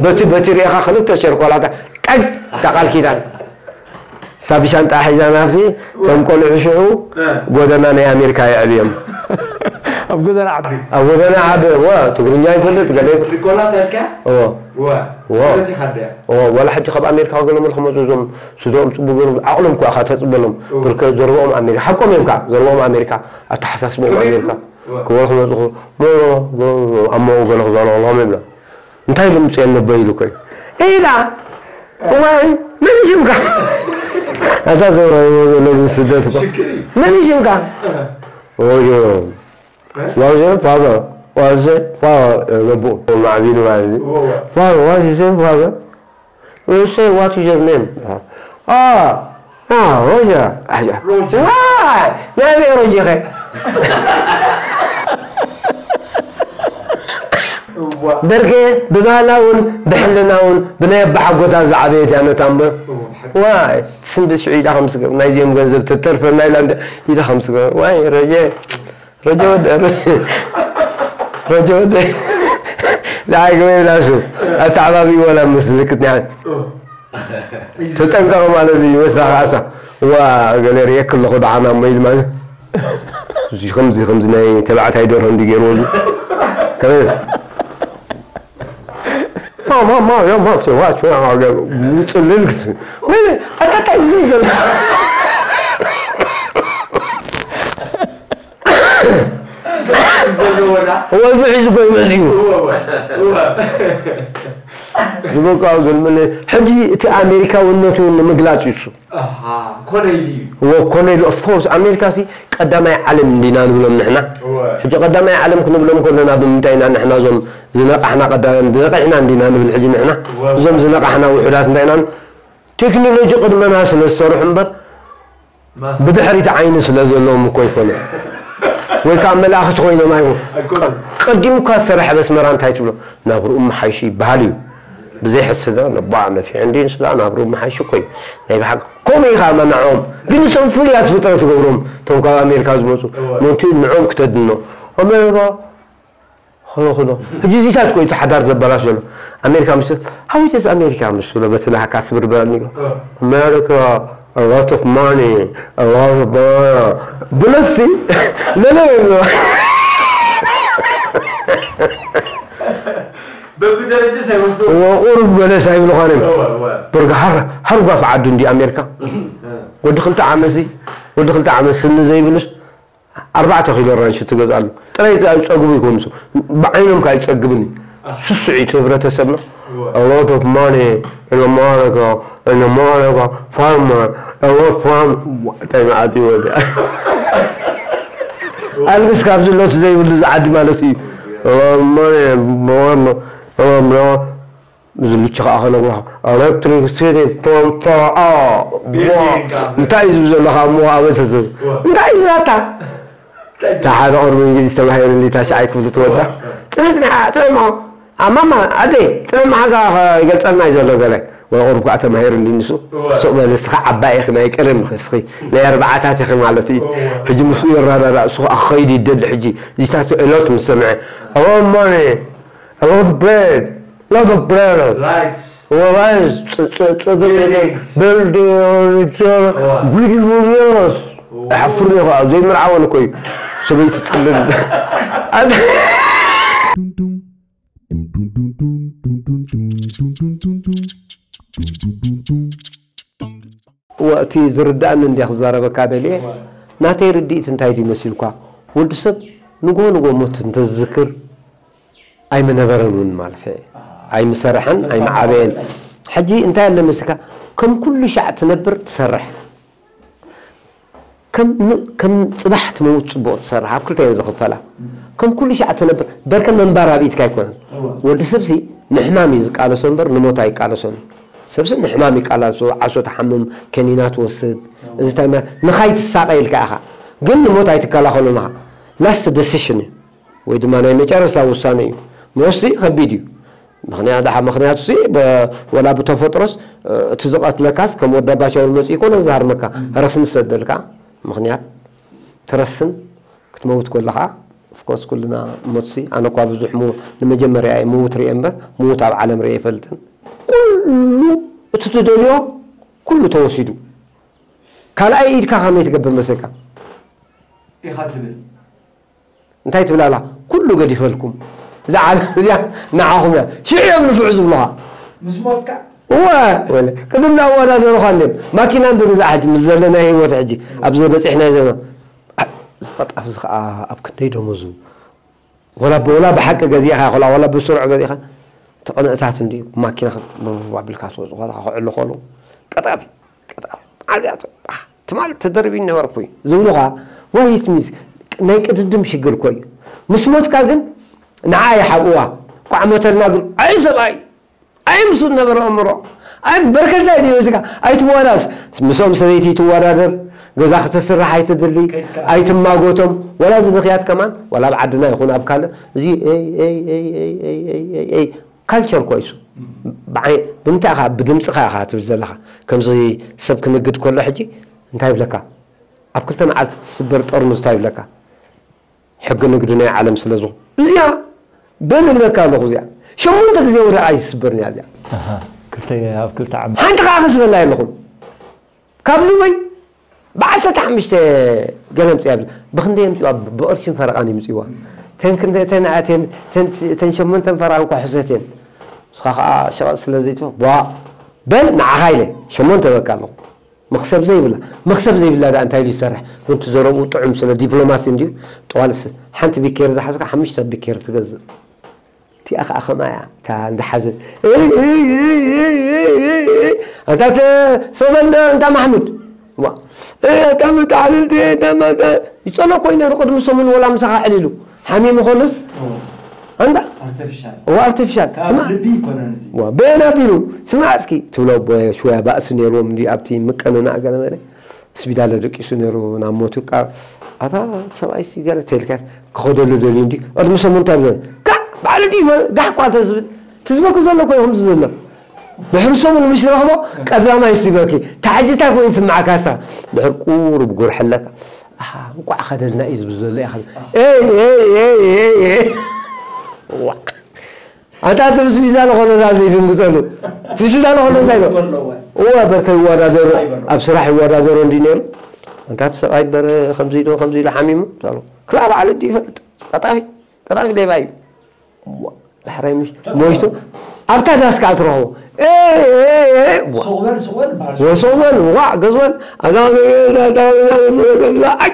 በቲ በቲ ሪኢኻ ክልተ ሸርኮላታ ቀግ ተቃል ኪዳን ሳብ ሻንጣ ሒዛ ናብቲ ከም ቆልዑ ሽዑ ጎደና ናይ ኣሜሪካ የዕብዮም። ኣብ ጎደና ዓቢ። ኣብ ጎደና ዓቢ እወ ትግርኛ ይፈልጥ ገለ። ሪኮላ ተልካ? እወ። እወ። እወ። ስለቲ ካድያ። እወ ወላ ሕጂ ካብ ኣሜሪካ ገለ መልኩ መጹ እዞም ስድሮም ጽቡ ገሩ ዓቕሎም እኮ ኢኻ ተጽበሎም። እወ። ብርከ ዘርቦኦም ኣሜሪካ ሓቆም እዮም ከኣ ዘርቦኦም ኣሜሪካ ኣተሓሳስቦም ከመይ ኣሜሪካ። ይብሉ? እወ። ክበሉ ክመጹ ሞ ሞ ሞ ኣብ መንጎ ገለ ክዛረበሎም ይብሎም። እንታይ ድምፂ የለበ ኢሉ ኮይ ኢላ እዋይ መን ሽምካ ኣታ ዘውራይዎ ዘሎ ስደት እኮ መን ሽምካ ወዮ ዋዘ ፋዘ ዋዘ ፋ ገቡ ማዕቢሉ ማለት ፋ ዋዘ ፋዘ You say what is your name? Ah, ah, Roger. Roger. Why? ናይ ኣበይ ሮጀ ኸ? ደርጌ ብባህላውን ብሕልናውን ብናይ ኣባሓጎታ ዝዓበየት እያ ነታ እምበር ዋይ ስንዲ ሽዑ ኢዳ ከም ስገብ ናይዚኦም ገንዘብ ተተርፈና ኢላ እንደ ኢዳ ከም ስገብ ዋይ ረጀ ረጀ ወደ ረጀ ወደ ንዓይ ግበ ይብላሱ ኣተዓባቢኡ ወላ ምስ ምልክት ኒሓን ተጠንቀቕ ማለት እዩ መስላ ከዓሳ እዋ ገለ ርእየክ ኣለኹ ደዓና እሞ ኢሉ ማለት እዚ ከምዚ ከምዚ ናይ ተባዕታይ ደርሆ እንዲ ገይርዎ እዚ ከመይ ማማ ያማ ዋት ጽልል ኣታታይ ዝብል ዘሎ ዘለዎና እወ፣ እዚ ሒዙ እኮ እዩ መፂኡ። እወ፣ እወ፣ እወ። ዝበቃ ግን ምን ሕጂ እቲ ኣሜሪካውነቱ ንምግላፅ እዩ እሱ። ኣሃ፣ ኮነ ኢሉ እዩ። እወ፣ ኮነ ኢሉ። Of course፣ ኣሜሪካ ሲ ቀዳማይ ዓለም እንዲና ንብሎም ንሕና። እወ። ሕጂ ቀዳማይ ዓለም ክንብሎም ከለና ብምንታይ ኢና ንሕና እዞም ዝነቃሕና ቀዳም ነቂሕና እንዲና ንብል ሕጂ ንሕና። እወ። እዞም ዝነቃሕና ውሑዳት እንታይ ኢና? ቴክኖሎጂ ቅድመና ስለ ዝሰርሑ እምበር ማስ- ብድሕሪት ዓይኒ ስለ ዘለዎም እኮ ይኮነ። ወይ ከዓ መላእኽቲ ኮይኖም ኣይኮ ኣይኮነን። ቀዲሙ እኳ ዝሰረሐ በስመራ እንታይ ትብሎ? ናብርኡ መሓይሽ ይበሃል እዩ። ብዘይ ሕስዳ ነባ ነፊዕ እንዲ ንስዳ ናብርኡ መሓይሽ እኮ እዩ። ናይ ብሓቂ ከምኡ እዩ ከዓ መናዖም። ግን እሶም ፍሉያት ፍጥረት ትገብሮም እቶም ካብ ኣሜሪካ ዝመፁ። እወ። ምንቱ ንዖም ክተድኖ ኣሜሪካ ኸሎ ኸሎ ሕጂ እዚታት እኮ እቲ ሓዳር ዘበላሽ ዘሎ። ኣሜሪካ ምስ ሓዊተስ ኣሜሪካ ምስ ብሎ በቲ ናህካ ስብርበረኒ። እወ። ኣሜሪካ a lot of money, a lot of money. ብለሲ ለለ በብደረጃ ሳይወስዶ ወቁሩብ በለስ ኣይብልዃንን። እወ፣ እወ። ብርጋ ሓር ሓር ጓፍ ዓዱ እንዲ ኣሜሪካ። ወዲ ክልተ ዓመት ሲ ወዲ ክልተ ዓመት ስኒ ዘይብሉስ ኣርባዕተ ኪሎ ራንሽ ትገዝኣሉ። ጥራይ ኣብ ጸግቡ ይኮንሱ። ብዓይኖም ካይ ጸግብኒ። ስስዒት ህብረተሰብና እወ። a lot of money in America, in America, farmer, a lot of farm. እንታይ መዓት እዩ ወዲ? ኣልግስ ካብ ዝሎት ዘይብሉ ዝዓዲ ማለት እዩ። A lot of money, a lot of money. ዝልቹ ከዓ ከነግርኻ ኤሌክትሪክሲቲ ፖምፖ። እንታይ እዩ ዝብል ዘለካ እሞ ኣበሰ ዝብል እንታይ እዩ ዝላታ? እታ ሓደ ቅርቢ እንግሊዝ ተማሂሩ እንዲ ታሽዓይ ክፍሊ ትወዳ ጽናት ንዓ ጽናት ንዓ ኣማማ ኣደ ጽናት መሓዛ ይገልጸልና እዩ ዘሎ ገለ ወይ ቅርብ ከዓ ተማሂሩ እንዲ ንሱ ሱቕ በል እስኻ ዓባይ ኢኺ ናይ ቅርም እስኺ ናይ ኣርባዓታት ኢኺ ማለት እዩ። ሕጂ ምስኡ ይረዳዳ እሱ ከዓ ክኸይድ ይደሊ ሕጂ እዚታት እሎት ምስ ሰምዐ ኣማማ A lot of bread. Lot of bread. Lights. Well, rice, ጸገም Buildings. Buildings. Wow. Beautiful years. ሓፍር ኢኻ ዘይምርዓወን እኮ እዩ። ሰበይቲ ትጽልል። እቲ ዝርዳእኒ እንዲያ ክዛረበካ ደልየ ናተይ ርድኢት እንታይ ድዩ መሲልኳ? ወዲ ሰብ ንጎ ንጎ ሞት እንተዝዝክር ኣይምነበረን እውን ማለት እየ። ኣይምሰረሐን ኣይምዓበየን። ሕጂ እንታይ ኣለ መስልካ ከም ኩሉ ሻዕ ትነብር ትሰርሕ ከም ን- ከም ፅባሕ ትመውት ፅቡቕ ትሰርሕ ኣብ ክልተ እየን ዝኽፈላ። ከም ኩሉ ሻዕ ትነብር በርከ መንባር ኣብ ኢድካ ኣይኮነን። ወዲ ሰብሲ ንሕማም እዩ ዝቃለሶ እምበር ንሞት ኣይቃለሶን። ሰብሲ ንሕማም ይቃላሶ፣ ዓሶ ትሓምም፣ ከኒና ትወስድ፣ እዚ እንታይ ማለት ንኻይ ትሳቐ ኢልካ ኢኻ። ግን ንሞት ኣይትከላኸሉን ኢኻ። ላስት ደሲሽን እዩ። ወይ ድማ ናይ መጨረስታ ውሳነ እዩ። ሞትሲ ከቢድ እዩ። ምኽንያት ደሓ ምኽንያቱ ሲ ወላ ብተፈጥሮስ እቲ ዝቐትለካስ ከም ወዲ ኣባሻውል መፅኡ ይኮነ ዝሃርመካ ረስኒ ሰደልካ ምኽንያት ትረስን ክትመውት ከለኻ ኦፍኮርስ ኩልና ሞትሲ ኣነ እኳ ብዙሕ ሙ- ንመጀመርያ እየ ምውት ርየ እምበር ምውት ኣብ ዓለም ርየ ይፈልጥን ኩሉ እቲ ትደልዮ ኩሉ ተወሲዱ ካልኣይ ኢድካ ከመይ ትገብር መስለካ ኢኻ ትብል እንታይ ትብል ኣላ ኩሉ ገዲፈልኩም እዛ ዓለም እዚኣ ንዓኹም እያ ሽዑ እዮም ንፍዑ ዝብሉኻ ምስ ሞትካ እወ ወለ ቅድም ዳወዳደሩኻ እንድም ማኪና እንድንዛዕ ሕጂ ምስ ዘለና ህይወት ሕጂ ኣብዚ በፂሕና ዘለና ዝቐጣፍ እዚ ከዓ ኣብ ክንደይ ደሞዙ ወላ ወላ ብሓቂ ገዚእኻ ይኮላ ወላ ብስሩዕ ገዚእኻ ተቐንእታት እንዲ ማኪና ብልካ ትወፁ ከለካ ክዕሉ ከሉ ቀጣፊ ቀጣፊ ዓዚያቱ ትማል ተደርቢ ነበርኩ ዝብሉኻ ወይት ሚዝ ናይ ቅድድም ሽግር ኮይ ምስ ሞትካ ግን ንዓ ይሓብዋ ቋዕ መተልና ግን ኣይ ሰብኣይ ኣይ ምስ ነበረ ኣእምሮ ኣይ በርከልታ እዩ መስካ ኣይትወዳስ ምስኦም ሰበይቲ ትወዳደር ገዛ ከተስርሕ ኣይትድሊ ኣይትማጎቶም ወላ እዚ ምኽያት ከማን ወላ ኣብ ዓድና ይኹን ኣብ ካልእ እዚ ካልቸር ኮይሱ ብድምፅኻ ኢኻ ትብል ዘለኻ ከምዚ ሰብ ክንግድ ከሎ ሕጂ እንታይ ይብለካ ኣብ ክልተ መዓልቲ ትስበር ጠርሙዝ እንታይ ይብለካ ሕጊ ንግዲ ናይ ዓለም ስለ ዝኾ እዚኣ በል እብለካ ኣለኹ እዚኣ ሸሞንተ ግዜ ወደ ኣይስበርን እያ እዚኣ ክልተ ኣብ ክልተ ዓመት ሓንቲ ከዓ ክስበላ የለኹም ካብ ልበይ ብዓሰርተ ሓሙሽተ ገለ ምፅያ ብክንደይ ምፅዋ ብቅርሽን ፈረቃን ይምፅዋ ተን ክንደ ተን ኣተን ተን ሸሞንተን ፈረቃን እኳ ሕሰትን ንስኻ ከዓ ሸቐጥ ስለ ዘይትፈ ቧ በል ንዓኻ ኢለ ሸሞንተ በካ ኣለኹ መኽሰብ ዘይብላ፣ መኽሰብ ዘይብላ ደኣ እንታይ ኢሉ ይሰርሕ? ምንቲ ዘረብኡ ጥዑም ስለ ዲፕሎማሲ እንድዩ። ጠዋልስ ሓንቲ ቢኬር ዝሓዝካ ሓሙሽተ ቢኬር ትገዝእ። እቲኣ ኸዓ ኸማያ፣ እታ እንዳሓዘን። እይ፣ እይ፣ እይ፣ እይ፣ እይ፣ እይ፣ እይ። ኣንታ ተ-፣ ሰበል ዶ፣ እንታ ማሕሙድ? ዋ። እይ፣ ኣታ መታዓልልቲ፣ ኣታ መታ-፣ ይጸሎ ኮይኑ ነይሩ ቅድሚ ሰሙን ወላ ምሳኻ ዕሊሉ። ሓሚሙ ኾንስ? ኦ። ኣንታ? ኣርቲፊሻል። ዋ፣ ኣርቲፊሻል። ካብ ስማ-፣ ልቢ ይኮነን እዚ። ዋ፣ በየን ኣቢሉ? ስማዕ እስኪ፣ ትብሎ ኣቦ ሽወያ ባእሲ ነይርዎም እንዲ ኣብቲ ምቅንናዕ ገለ መለ። ስቢዳለ ደቂሱ ነይሩ ናብ ሞቱ ቃ-፣ ኣታ ሰብኣይ ሲ ገለ ተልካስ ክኸደሉ ደልዩ እንዲ ቅድሚ ሰሙን እንታይ ብለን? ካ በዓል ድዩ ፈ-፣ ጋሕ እኳ ተዝብል፣ ትዝበኪ ዘሎ እኮ እዩ ከም ዝብል ኣሎ። ድሕሪ ሰሙን ምሽ ረኽቦ ቀዳማይ እሱ ይበኪ። ታሕጂ እንታይ ኮይኑ ስምዓካሳ? ድሕር ቁሩብ ጉርሕ ኣለካ። ኣሃ፣ እንቋዕ ኸደልና እዩ ዝብል ዘሎ ኢኻ። ኤይ፣ ኤይ፣ ኤይ፣ ኤይ፣ ኤይ። ዋ። ኣንታ እቲ ምስ ቪዛ ዝኾነ ራእሲ ይድንግጸሉ። እቲ ቪዛ ዝኾነ እንታይ ነው? እዋ በርከ ይወዳደሩ። ኣብ ስራሕ ይወዳደሩ እንዲ ነይሩ። ኣንታ እቲ ሰብኣይ በረ ከምዚ ኢሉ፣ ከምዚ ኢሉ ሓሚሙ። ክላ በዓል እንዲ ይፈልጥ። ቀጣፊ፣ ቀጣፊ ሌባ እዩ። ዋ፣ ዳሕራይ ምሽ-፣ ሞይቱ ኣብታ ዳስ ከዓ ትረኽቦ። ኤ፣ ኤ፣ ኤ፣ ዋ። ሱቕ በል፣ ሱቕ በል በሃል። ወሱቕ በል፣ ዋ፣ ገዝ በል። ኣታ፣ ኣታ፣ ኣታ፣ ኣይ፣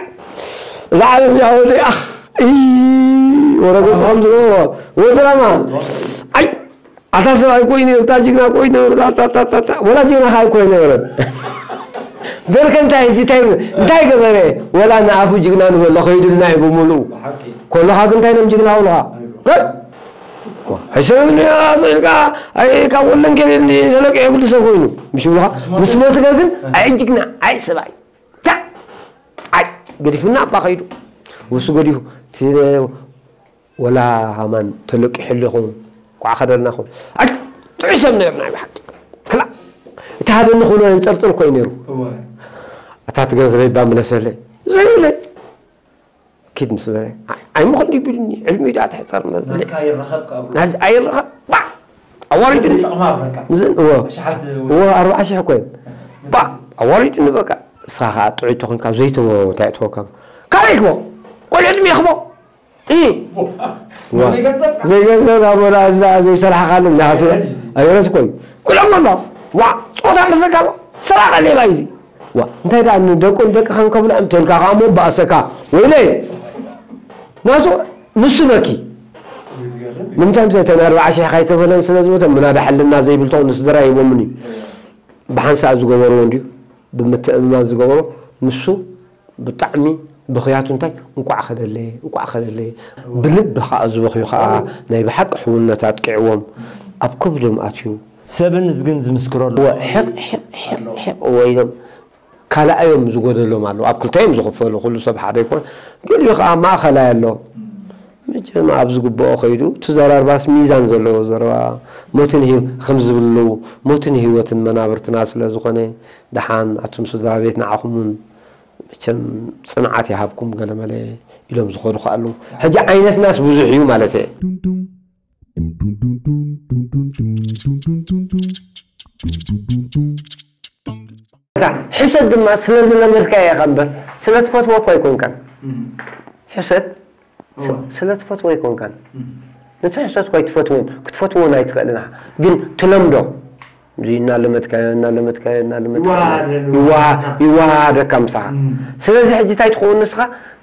እዛ ዓለም እዚኣ ወደይ፣ ኣኽ፣ እይ፣ ወረ ገጽ ከም ዝገበሮ። ወድራማ። ኣይ፣ ኣታ ሰብኣይ ኮይኑ፣ እታ ጅግና ኮይኑ፣ እታ፣ እታ፣ እታ፣ እታ፣ እታ። ወላ ጅግና ከዓ ኣይኮነ ነይሩ። በርከ እንታይ ሕጂ እንታይ፣ እንታይ ገበረ? ወላ ንኣፉ ጅግና ንበሎ ከይዱልና እዩ ብምሉኡ። ብሓቂ። ኮለኻ ግን እንታይ ኢሎም ጅግና ኮለኻ? ኣይኮ። ከ-፣ ኣይሰብን እያ ስኢልካ፣ ኣይ፣ ካብ ወለን ገለ እንዲ ተለቂሑ ግዲ ሰብ ኮይኑ። ምሽ ብለኻ? ምስ ሞተ? ምስ ሞትከ ግን፣ ኣይ ጅግና፣ ኣይ ሰብኣይ። ታ-፣ ኣይ፣ ገዲፉና ኣባ ከይዱ። ውሱ ገዲፉ። እቲ ወላ ሃማን ተለቂሑ ኣለኹ፣ ኳዕ ከደልና ኹ። ኣይ፣ ጥዑይ ሰብ ነይሩ ናይ ብሓቂ። ክላ-፣ እቲ ሃበኒ ክብሎ የንጸርጽር እኮ እዩ ነይሩ። እወ። ኣታ እቲ ገንዘበይ እባ ምለሰለይ። ዘይብለይ። ኪድ ምስ በለ፣ ኣይ፣ ኣይምኹን ድዩ ቢሉኒ፣ ዕድሚኡ ደኣ ትሕጸር መዝለ። ናትካ ይረኸብ ካብ ናዝ ኣይረኸብ፣ ባዕ! ኣዋሪዱኒ። ጥቕማ ብረካ። ምዝን-፣ እዎ። ኣሽሓት እዎ፣ ኣርባዓ ሽሕ ኮይን። ባዕ! ኣዋሪዱኒ በቃ። ንስኻ ኸዓ ጥዑይ ተኾንካ ዘይተወ እንታይ እትወካ? ካበይ ክቦ? ቆልዑ ዕድሜ ክቦ? እ። ዋ። ዘይገንዘብካ? ዘይገንዘብ ኣቦና እዛ ዘይሰራሕኻሉ እንዳሃሱ ኣየረት እኮ እዩ። ኣየረት እኮ እዩ። ኩሎም ኣሎ። ዋ፣ ጾታ መስለካ ኣሎ። ሰራቐ ሌባ እዩ እዚ። ዋ፣ እንታይ ደኣ ንደቁ ንደቅኻን ከብልዖም ተልካ ከኣ እሞ በኣሰካ። ወይለይ። ናሱ ንሱ በኪ። እዩ ዝገርም እዩ። ንምንታይ ምዘተን ኣርባዓ ሽሕ ካይከፈለን ስለ ዝሞተ ምናዳ ሕልና ዘይብልቶ ንስድራ ሂቦምን እዩ። ብሓንሳእ ዝገበርዎ እንድዩ። ብምትእምማን ዝገበሮ ንሱ ብጣዕሚ ብኽያቱ እንታይ እንቋዕ ከደለየ፣ እንቋዕ ከደለየ። ብልቢ ኸኣ ዝበኽዩ ኸኣ ናይ ብሓቂ ሕውነት ኣጥቂዕዎም ኣብ ከብዶም ኣትዩ። ሰብን እዝግን ዝምስክረሉ። ወ-፣ ሕቕ፣ ሕቕ፣ ሕቕ፣ ሕቕ ወይሎም ካልኣዮም ዝጎደሎም ኣለዉ። ኣብ ክልተ እዮም ዝኽፈሉ፣ ኩሉ ሰብ ሓደ ኣይኮነ። ገሊኡ ኸኣ ማእኸላይ ኣሎ። መቸም ኣብ ዝግብኦ ከይዱ፣ እቲ ዘረርባስ ሚዛን ዘለዎ ዘረባ፣ ሞትን ህይወ-፣ ከም ዝብሉ፣ ሞትን ህይወትን መናብርትና ስለ ዝኾነ፣ ደሓን ኣቱም ስድራ ቤት ንዓኹም እውን መቸም ጽንዓት ይሃብኩም ገለመለ ኢሎም ዝኸዱ ከኣ ኣለዉ። ሕጂ ዓይነትናስ ብዙሕ እዩ ማለት እየ። ሕሰት ድማ ስለ ዝለመድካዮ ኢኻ እምበር ስለ ትፈትዎ እኮ ኣይኮንካን። እም። ሕሰት ስ-፣ እወ። ስለ ትፈትዎ ኣይኮንካን። እም። ነቲ ሕሰት እኮ ኣይትፈትዎን፣ ክትፈትዎን ኣይትኽእልን ኢኻ። ግን ትለምዶ። እዚ እናለመድካዮ፣ እናለመድካዮ፣ እናለመድካዮ። ይወሃሃደሉ። ይወሃ-፣ ይወሃሃደካ ምሳኻ። እም። ስለዚ ሕጂ እንታይ ትኸውን ንስኻ?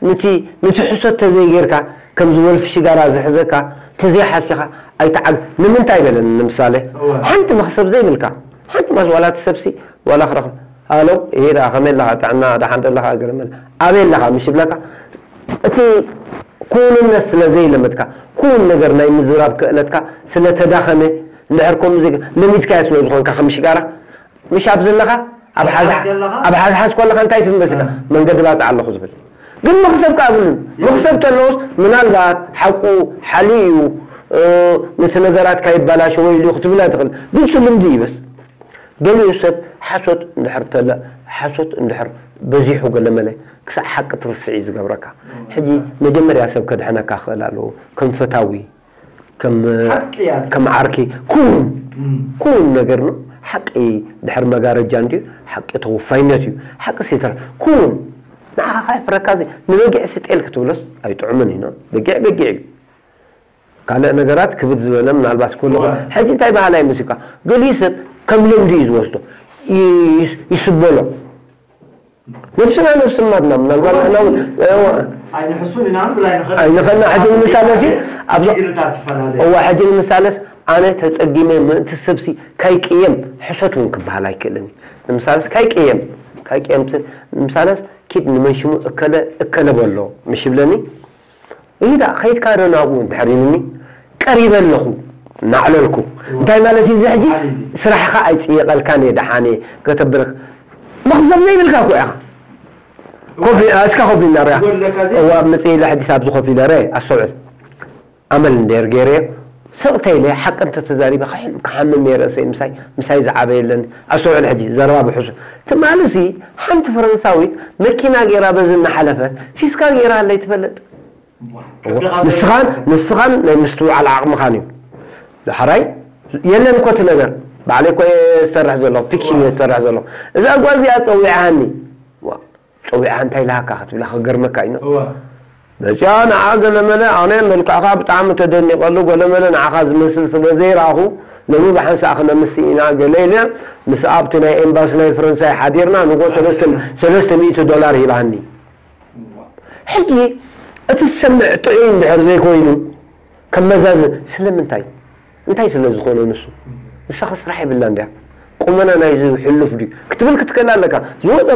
ነቲ፣ ነቲ ሕሰት ተዘይጌርካ፣ ከም ዝበልፊ ሽጋራ ዝሕዘካ፣ ተዘይሓሲኻ ኣይትዓግ-፣ ንምንታይ በለኒ ንምሳሌ? እወ። ሓንቲ መኽሰብ ዘይብልካ፣ ሓንቲ ማስ ዋላ እቲ ሰብሲ ዋላ ክረኽብ። ሃሎ፣ ይሄ ደኣ ከመይ ኣለኻ? ጥዕና ደሓን ደለኻ? ገለ መለ። ኣበይ ኣለኻ? ምሽ ይብለካ። እቲ ክውንነት ስለ ዘይለመድካ፣ ክውን ነገር ናይ ምዝራብ ክእለትካ ስለ ተዳኸመ፣ እንድሕር ከምኡ ዘይ-፣ ለሚድካዮ ስለ ዝኾንካ ከም ሽጋራ፣ ምሽ ኣብ ዘለኻ፣ ኣብ ሓዝ-፣ ኣብ ሓዝሓዝ ዘለኻ? ኣብ ሓዝሓዝ ከለኻ እንታይ ትብል መስለካ? እ። መንገዲ ባጽዕ ኣለኹ ዝብል። ግን መኽሰብ ከኣ የብሉን። መኽሰብ ተለዎስ ምናልባት ሓቁ ሓልዩ እዩ፣ እ፣ ነቲ ነገራት ካይባላሸዎ ኢሉ እዩ ክትብል ኣይትኽእል። ግን እሱ ልምዲ እዩ በስ። ገሊኡ ሰብ ሓሶት እንድሕር ተለ-፣ ሓሶት እንድሕር በዚሑ ገለመለ ክሳዕ ሓቂ ትርስዕ እዩ ዝገብረካ። ሕጂ መጀመርያ ሰብ ከድሕነካ ክኽእል ኣለዎ። ከም ፈታዊ፣ ከም፣ ሓቂ እያ። ከም ዓርኪ፣ ኩን፣ እም። ኩን ነገር ነው። ሓቂ ድሕር መጋረጃ እንድዩ፣ ሓቂ ተወፋይነት እዩ። ሓቂ ሲተር፣ ኩን፣ ንዓኻ ካይፍረካ እዚ፣ ንበጊዕ ስጤል ክትብሎስ ኣይጥዑምን እዩ፣ ነው። በጊዕ፣ በጊዕ እዩ። ካልእ ነገራት ክብድ ዝበለ ምናልባት ክህሉ እዋ። ሕጂ እንታይ ባህላ ይመስልካ? ገሊኡ ሰብ ከም ልምዲ እዩ ዝወስዶ። ይ-፣ ይስ-፣ ይስበሎ። ነብስና ነብስናትና ምናልባት ንሕና እውን ኣይንሕሱን ኢና ንብል ኣይንኽእል። ኣይንኽእልና። ሕጂ ንምሳሌ ሲ ኣብዚ ግድታት ትፈላለ እዋ ሕጂ ንምሳሌስ ኣነ ተጸጊመ ምእንቲ ሰብሲ ካይቅየም ሕሰት እውን ክበሃል ኣይክእልን እዩ። ንምሳሌስ ካይቅየም ካይቅየም ስ- ንምሳሌስ ኪድ ንመንሽሙ እከለ እከለ በሎ ምሽ ይብለኒ። ይዳ ኸይድካ ዶ ናብኡ እንድሕር ኢሉኒ ቀሪበ ኣለኹ እናዕለልኩ እንታይ ማለት እዩ እዚ ሕጂ ስራሕኻ ኣይፅየቐልካን እየ ደሓን እየ ከተብርኽ መኽዘብ ዘይብልካ እኮ ኢኻ ኮፍ እስካ ኮፍ ኢልና ሪኣ እዋ ኣብ መፅእ ኢለ ሕጂ ኣብዚ ኮፍ ኢለ ረ ኣስተውዕል ኣመል እንድር ገይረ ሰቕተ ኢለ ሓቂ እንተተዛሪበ ክሓምም እየ ርእሰይ ምሳይ ምሳይ ዝዓበ የለን ኣስተውዕል ሕጂ ዘረባ ብሕሱ ትማልሲ ሓንቲ ፈረንሳዊት መኪና ገይራ በዚ እናሓለፈት ፊስካ ገይራ ኣለይ ትፈልጥ ንስኻን ንስኻን ናይ ምስትውዓል ዓቕምኻን እዩ። ዳሕራይ የለን እኮ እቲ ነገር ባዕለይ እኮ እየ ዝሰርሕ ዘለኹ ፊክሽን እየ ዝሰርሕ ዘለኹ እዛ ጓል እዚኣ ፀዊዓሃኒ ዋ ፀዊዓ እንታይ ኢላሃካ ክትብላ ክገርመካ እዩ እዋ መፅኣ ንዓ ገለመለ ኣነ መልክዕኻ ብጣዕሚ ተደኒቐሉ ገለመለ ንዓኻ ዝመስል ስለ ዘይረኣኹ ሎሚ ብሓንሳእ ክነምስ ኢና ገለ ኢለ ምስ ኣብቲ ናይ ኤምባሲ ናይ ፈረንሳይ ሓዲርና ንጎ ሰለስተ ሚእቲ ዶላር ሂባኒ ሕጂ እቲ ዝሰምዕ ጥዑይ እንድሕር ዘይኮይኑ ከመዛዝ ስለምንታይ እንታይ ስለ ዝኾነ ንሱ ንሳኸ ስራሕ የብላ እንድያ ቁመና ናይዚ ሕሉፍ ድዩ ክትብል ክትክእል ኣለካ ዝወፀ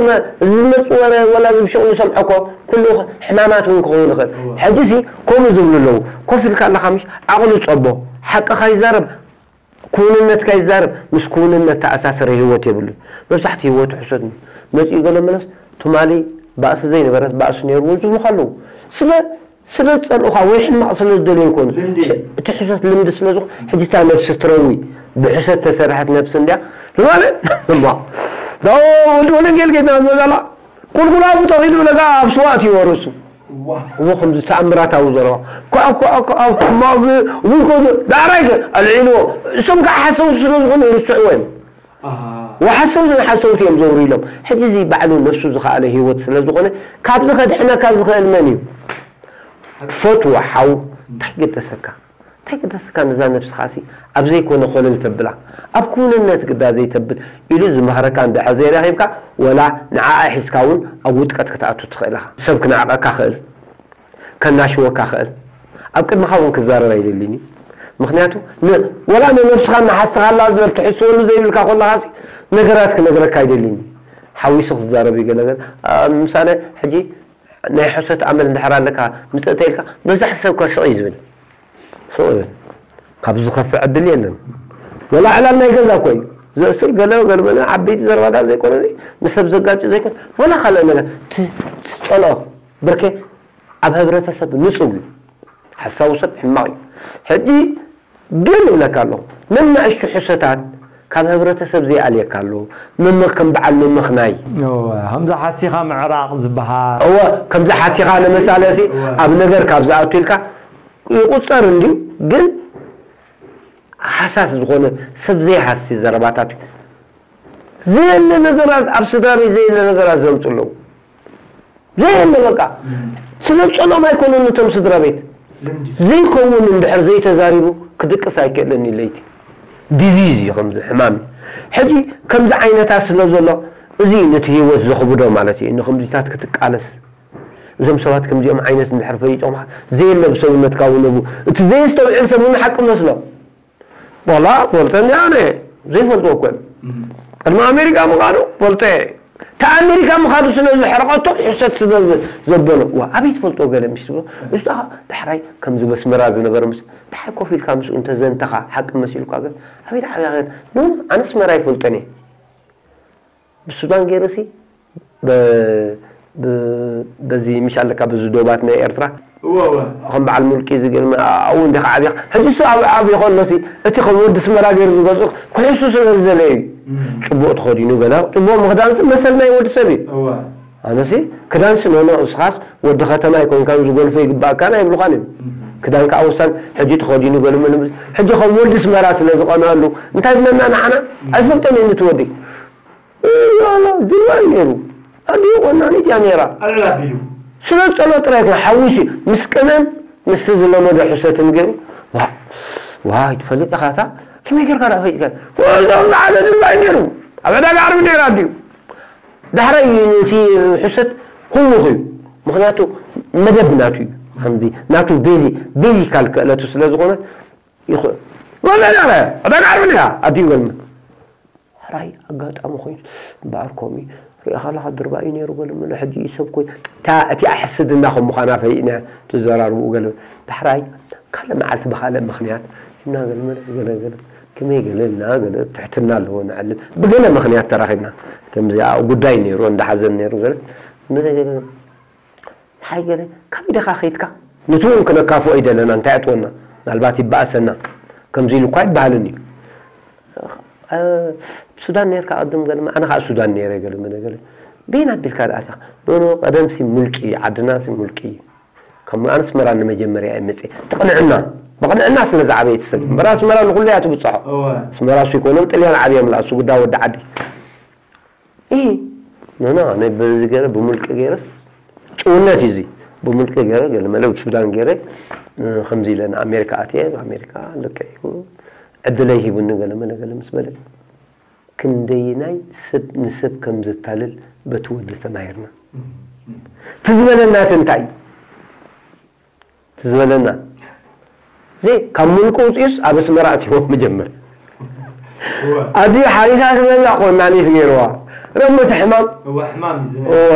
እዚ ዝመፅ ወረ ወላ ዝብሽቕ ንሰምዖ እኮ ኩሉ ሕማማት እውን ክኸውን ይኽእል ሕጂ ሲ ከምኡ ዝብሉ ኣለዉ ኮፍ ኢልካ ኣለኻ ምሽ ዓቕሉ ፀቦ ሓቅኻ ይዛረብ ክውንነትካ ይዛረብ ምስ ክውንነት ተኣሳሰረ ህይወት የብሉን መብዛሕቲ ህይወቱ ሕሰት መፂኡ ገለ መለስ ትማሊ ባእሲ ዘይነበረት ባእሲ ነይርዎ ዝብሉ ከለዉ ስለ ስለ ዝፀልኡኻ ወይ ሕማቕ ስለ ዝደልዩ ይኮኑ እቲ ሕሰት ልምዲ ስለ ዝኾ ሕጂ እታ ነብሲ ትረዊ ብሕሰት ተሰርሐት ነብሲ እንድያ ትማሊ እማ ወዲ ወለንጌል ጌትና ዝበዛላ ቁልቁላቡ ተኺሉ ለጋ ኣብ ስዋእት ይወርሱ እዎ ከምዚ ተኣምራታዊ ዘረባ ኮዕ ኮዕ ኮዕ ማግ ውልኮ ዳዕራይ ኣልዒልዎ እሶም ከዓ ሓሰውቲ ስለ ዝኾኑ ይርስዕዎ እዮም ወሓሰውቲ ንሓሰውቲ እዮም ዘውሩ ኢሎም ሕጂ እዚ ባዕሉ ነፍሱ ዝኸኣለ ህይወት ስለ ዝኾነ ካብዚ ከድሕነካ ዝኽእል መን እዩ ትፈትዎ ሓው እንታይ ገደሰካ እንታይ ገደሰካ ነዛ ነብስኻሲ ኣብ ዘይኮነ ኮለል ተብላ ኣብ ክውንነት ግዳ ዘይተብል ኢሉ ዝመኽረካ እንድሕር ዘይረኺብካ ወላ ንዓኣ ሒዝካ እውን ኣብ ውጥቀት ክትኣቱ ትኽእል ኢኻ ሰብ ክነዕቐካ ክእል ከናሽወካ ክእል ኣብ ቅድምኻ እውን ክዛረብ ኣይደልን እዩ ምክንያቱ ወላ ንነብስኻ እናሓስኻላ ትሕስበሉ ዘይብልካ ኮለኻሲ ነገራት ክነግረካ ኣይደልን እዩ ሓዊሱ ክዛረብ ይገለገል ምሳሌ ሕጂ ናይ ሕሶት ኣመል እንድሕር ኣለካ ምፅእተ ኢልካ መብዛሕቲ ሰብ እኳ ስቕ እዩ ዝብል ስቕ ይብል ካብ ዝኸፍእ ዕድል የለን ወላ ዕላል ናይ ገዛ እኮ እዩ ዘእስር ገለ ገለመለ ዓበይቲ ዘረባታት ዘይኮነ ንሰብ ዘጋጭ ዘይኮነ ወላ ካልእ ነገር ትፀልኦ ብርኬ ኣብ ህብረተሰብ ንፁግ እዩ ሓሳቡ ሰብ ሕማቕ እዩ ሕጂ ግን እብለካ ኣለኹ ነናእሽቱ ሕሶታት ካብ ህብረተሰብ ዘይኣልየካ ኣሎ ምምኽ ከም በዓል ምምኽናይ ከምዚ ሓሲኻ ምዕራቕ ዝበሃል እወ ከምዚ ሓሲኻ ንምሳለ ሲ ኣብ ነገር ካብ ዝኣቱ ኢልካ ይቁፀር እንድዩ ግን ሓሳስ ዝኾነ ሰብ ዘይሃሲ ዘረባታት እዩ ዘየለ ነገራት ኣብ ስድራ ቤት ዘየለ ነገራት ዘምፁ ኣለዉ ዘየለ በቃ ስለ ዝፀልኦም ኣይኮኑን እቶም ስድራ ቤት ዘይከውን እንድሕር ዘይተዛሪቡ ክድቅስ ኣይክእልን እዩ ለይቲ ዲዚዝ እዩ ከምዚ ሕማም እዩ ሕጂ ከምዚ ዓይነታት ስለ ዘሎ እዚ እዩ ነቲ ህይወት ዘኽብዶ ማለት እዩ ንክምዚታት ክትቃለስ እዞም ሰባት ከምዚኦም ዓይነት እንድሕር ፈሊጦም ዘየለ ብሰብነትካ ውነቡ እቲ ዘየስተውዕል ሰብ እውን ሓቂ መስሎ ዋላ ፈልጠኒ ኣነ ዘይፈልጥዎ እኮ እዮም ቅድሚ ኣሜሪካ ምኻዱ ፈልጠ እየ እቲ ኣሜሪካ ምኻዱ ስለ ዝሕረቐቶ ሕሰት ስለ ዘበሎ ዋ ኣበይ ትፈልጥዎ ገለ ምስ ትብሎ እሱ ዳሓ ዳሕራይ ከምዚ በስመራ ዝነበረ ምስ ዳሓይ ኮፍ ኢልካ ምስኡ እንተዘንተኻ ሓቂ መሲሉካ ግን ኣበይ ዳሓ ኣበይ ኣነ ኣስመራ ይፈልጠን እየ ብሱዳን ገይሩሲ በዚ ምሽ ኣለካ በዚ ዶባት ናይ ኤርትራ ከም በዓል ሙልቂ ዝገርመ ኣብኡ እንዲኻ ዓብኻ ሕጂ እሱ ኣብ ዓብዩ ከሎሲ እቲ ከም ወዲ ስመራ ገይሩ ዝገዝኡ ክሕሱ ስለ ዝደለ እዩ ፅቡቅ ተኸዲኑ ገለ ፅቡቅ ምኽዳንሲ መሰል ናይ ወዲ ሰብ እዩ ኣነሲ ክዳንሲ ኖኖ እስኻስ ወዲ ከተማ ኣይኮንካን ዝጎልፎ ይግባእካን ኣይብሉኻን እዮም ክዳን ከዓ ወሳን ሕጂ ተኸዲኑ ገሉ ምንም ሕጂ ከም ወዲ ስመራ ስለ ዝቐንአሉ እንታይ ብለና ንዓና ኣይፈልጦን እዩ ንትወዲ ድሮ እዩ ነይሩ ኣዲኡ ቆናኒት እያ ነይራ ኣልዕል ኣቢሉ ስለ ዝጠሎ ጥራይ ኮነ ሓዊሱ ምስ ቅመም ምስቲ ዝለመዶ ሕሰትን ገይሩ ዋይ ትፈልጥ ኢኻ እታ ከመይ ጌርካ ዳ ፈሊጥካ ወዞም ዝዓለ ድማ እዩ ነይሩ ኣብ ዕዳጋ ዓርቢ ነይሩ ኣዲኡ ዳሕራይ እዩ ነቲ ሕሰት ህውኽ እዩ። ምኽንያቱ መደብ ናቱ እዩ። ከምዚ ናቱ ቤዚ-፣ ቤዚካል ክእለቱ ስለ ዝኾነ ይኽእል። ወለላ፣ ዕዳጋ ዓርብን እያ፣ ኣዲኡ ገልመ። ሕራይ ኣጋጣሚ ኮይኑ፣ እምበኣር ከምኡ እዩ። ርኢኻ ኣለኻ፣ ድርባ እዩ ነይሩ፣ ገለ መለ፣ ሕጂ እዩ ሰብ ኮይኑ። እታ፣ እቲኣ ሕስድና ከም ምዃና ፈሊጥና ትዘራርብኡ ገለ። ዳሕራይ ካልእ መዓልቲ ብኻልእ ምኽንያት፣ እና ገለ መለ፣ ገለ፣ ገለ፣ ከመይ ገለ፣ እና ገለ፣ ትሕትና ኣለዎ፣ ንዕልል። ብገለ ምኽንያት ተራኺብና። ከምዚኣ ጉዳይ ነይሩ፣ እንዳ ሓዘን ነይሩ፣ ገለ፣ ገለ፣ ገለ። ሓይ ገለ፣ ካብ ኢድኻ ኸይድካ፣ ንቱ እውን ክነካፍኦ ይደለና፣ እንታይ ኣጥወና? ምናልባት ይበኣሰና። ከምዚ ኢሉ እኳ ይበሃልን እዩ። እ፣ ሱዳን ነርካ ቅድም ገለ፣ ኣነ ኸዓ ሱዳን ነይረ ገለ፣ መለ ገለ። በይን ኣቢልካ ደኣ እታ፣ ኖ፣ ኖ፣ ቀደምሲ ሙልቂ እዩ፣ ዓድናሲ ሙልቂ እዩ። ከም ኣነ ኣስመራ ንመጀመርያ እየ መፅየ። ትቕንዕና፣ ብቕንዕና ስለ ዝዓበየት ሰብ። እምበር ኣስመራ ንኹሉ እያ ትብፅሖ። እወ። ኣስመራ እሱ ይኮኖም ጥልያን ዓብዮምላ፣ እሱ ጉዳይ ወዲ ዓዲ። ኢ፣ ኖ፣ ኖ፣ ኣነ በዚ ገይረ፣ ብሙልቂ ገይረስ፣ ጭውነት እዩ እዚ። ብሙልቂ ገይረ፣ ገለ መለ ሱዳን ገይረ፣ እ፣ ከምዚ ኢለ ንኣሜሪካ ኣትየ፣ ኣሜሪካ ልክዕ እዩ፣ ዕድለይ ሂቡኒ፣ ገለ መለ ገለ ምስ በለ፣ ክንደይናይ ሰብ ንሰብ ከም ዘታልል በቲ ወዲ ተማሂርና። እቲ ዝበለና እቲ እንታይ እዩ? እቲ ዝበለና። እዚ ካብ ሙልቂ ውፅኡስ ኣብ ኣስመራ ኣትይዎ መጀመር። እወ። ኣዝዩ ሓሪሳ ዝበላ ቆናኒት ገይርዋ። ረመቲ ሕማም። እወ፣ ሕማም እዩ ዝነ-፣ እወ።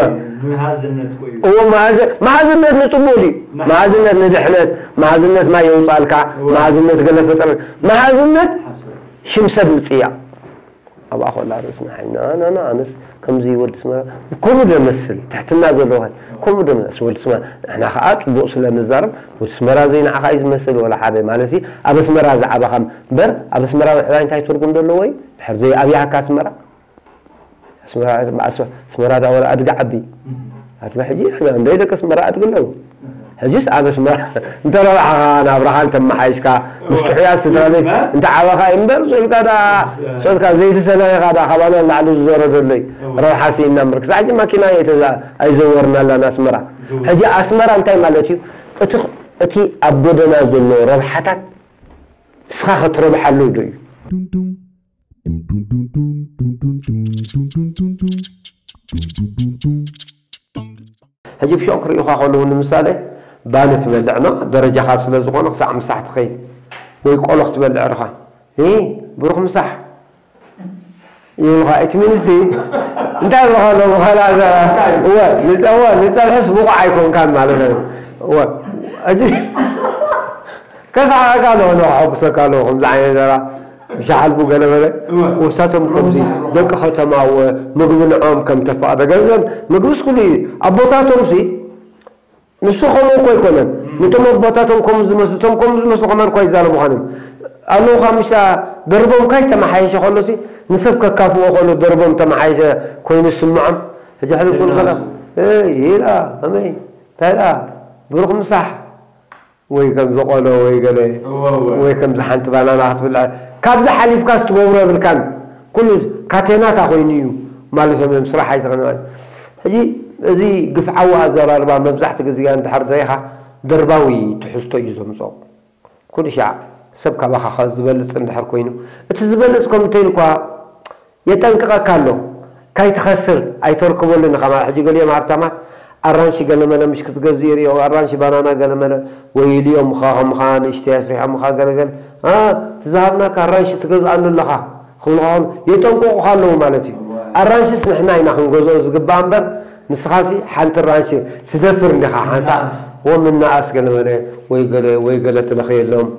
መሃዝነት ኮይኑ። እወ፣ መሃዝ-፣ መሃዝነት ንፅቡቅ ድዩ? መሃዝነት ንድሕነት፣ መሃዝነት ማይ የውፃልካ፣ እወ። መሃዝነት ገለ ፈጠረ። መሃዝነት ሓሶት። ሽም ሰብ ምፅያ። ኣብኣ ኮላ ርእስና ሓይና፣ ና፣ ና፣ ኣነስ ከምዚ ወዲ ስመራ፣ ከምኡ ዶ መስል፣ ትሕትና ዘለዎ፣ ከምኡ ዶ መስል፣ ወዲ ስመራ፣ ንሕና ኸዓ ጽቡቕ ስለ ንዛረብ፣ ወዲ ስመራ ዘይንዓኻ እዩ ዝመስል፣ ወላ ሓደ፣ ማለት፣ ኣብ ኣስመራ ዝዓበኻ እምበር፣ ኣብ ኣስመራ ምዕባይ እንታይ ትርጉም ዘለዎ እዩ? ድሕር ዘይኣብያካ ኣስመራ? ኣስመራ፣ ኣስ-፣ ኣስመራ ዳ ወላ ኣድጋ ዓቢ። ኣትባ ሕጂ፣ ንሕና እንደ ደቂ ኣስመራ ኣድጊ ኣለዉ። ሕጂስ ኣብ ኣስመራ እንተ ረባሕኻ ናብራኻ እንተ ኣመሓይሽካ፣ ምስ እወ። ጥሑያት ስድራ ቤት እወ። እንተ ዓበኻ እምበር፣ ሶልካ ዳ-፣ እወ። ሶልካ ዘይትሰናይኻ ዳ ካባና ንላዕሊ ዝዞረ ዘሎ እዩ። እወ። ረብሓ ስኢንና እምበር፣ ክሳዕ ሕጂ ማኪና እየ ተዛ-፣ ኣይዘወርናላን ኣስመራ። ዝወር። ሕጂ ኣስመራ እንታይ ማለት እዩ? እቲ፣ እቲ ኣብ ጎደና ዘሎ ረብሓታት ንስኻ ክትረብሓሉ ዶ እዩ? ሕጂ ብሾቕ ክርእዩኻ ከለዉ፣ ንምሳሌ፣ ባኒ ትበልዕ ና፣ ደረጃኻ ስለ ዝኾነ ክሳዕ ምሳሕ ትኸይድ፣ ወይ ቆሎ ክትበልዕ ርኻ። እ፣ ብሩኽ ምሳሕ ይብሉኻ። እቲ ሚኒስትሪ እንታይ ይብሉኻ ኣለዉ? ኸላ ዘ-፣ እወ፣ ንጸ-፣ እወ፣ ንጸብሕስ ብቑዕ ኣይኮንካን ማለት እዩ። እወ፣ ሕጂ ከስሓቐካ ኣለዎ፣ ንኸሐጉሰካ ኣለዎ፣ ከምዚ ዓይነት ዘራ፣ ብሻሓልቡ ገለ በለ። እወ። ወሳቶም ከምዚ፣ ደቂ ከተማ፣ እወ፣ ምግቢ ንዖም ከም ተፋቕደ ገንዘብ፣ ምግብስ ኩሉ እዩ። ኣቦታቶም ሲ፣ ንሱ ከምኡ እኮ ኣይኮነን። እም። ንቶም ኣቦታቶም ከምኡ ዝመስሉ፣ እቶም ከምኡ ዝመስሉ ከማን እኮ ኣይዛረቡኻን እዮም። ኣለዉ ካብ ምሽታ ደርቦም ካይተመሓየሸ ከሎ ሲ፣ ንሰብ ከካፍዎ ከሎ ደርቦም ተመሓየሸ ኮይኑ ዝስምዖም። ሕጂ ሕልፍ ክብሉ ከላ፣ ደናሱ። "እ፣ ይላ፣ ከመይ፣ እንታይ ደኣ፣ ብሩኽ ምሳሕ?" ወይ ከምዚ ቆሎ ወይ ገለ፣ እወ፣ እወ። ወይ ከምዚ ሓንቲ ባናና ክትብልዕ፣ ካብዚ ሓሊፍካስ ትገብሮ የብልካን። ኩሉ ካቴናታ ኮይኑ እዩ ማለት እዮም፣ ስራሕ ኣይተኸነ። ሕጂ እዚ ግፍዓዊ ኣዘራርባ መብዛሕቲ ግዜ እንድሕር ደይኻ ደርባዊ ትሕዝቶ እዩ ዘምፅኦ። ኩሉ ሻዕ ሰብ ካባኻ ኸ ዝበልፅ እንድሕር ኮይኑ፣ እቲ ዝበልፅ ከም እንተኢልኳ የጠንቅቐካ ኣሎ። ካይትኸስር ኣይተርክበሉን ኢኻ። ማለት ሕጂ ገሊኦም ሃብታማት ኣራንሺ ገለመለ ምሽ ክትገዝእ ይርእዮ፣ ኣራንሺ ባናና ገለመለ ወይ ኢልዮምኻ፣ ከምኻ ንእሽተይ ኣስሪሖምኻ ገለገለ፣ ኣ፣ እቲ ዝሃብናካ ኣራንሺ ትገዝኣሉ ኣለኻ ክብሉኻ ከለዉ የጠንቅቑኻ ኣለዉ ማለት እዩ። ኣራንሽስ ንሕና ኢና ክንገዝኦ ዝግባእ እምበር፣ ንስኻሲ ሓንቲ ኣራንሺ ትደፍር እንዲኻ፣ ሓንሳእ ምናኣስ። ወ ምናኣስ ገለመለ ወይ ገለ፣ ወይ ገለ ትለኽየሎም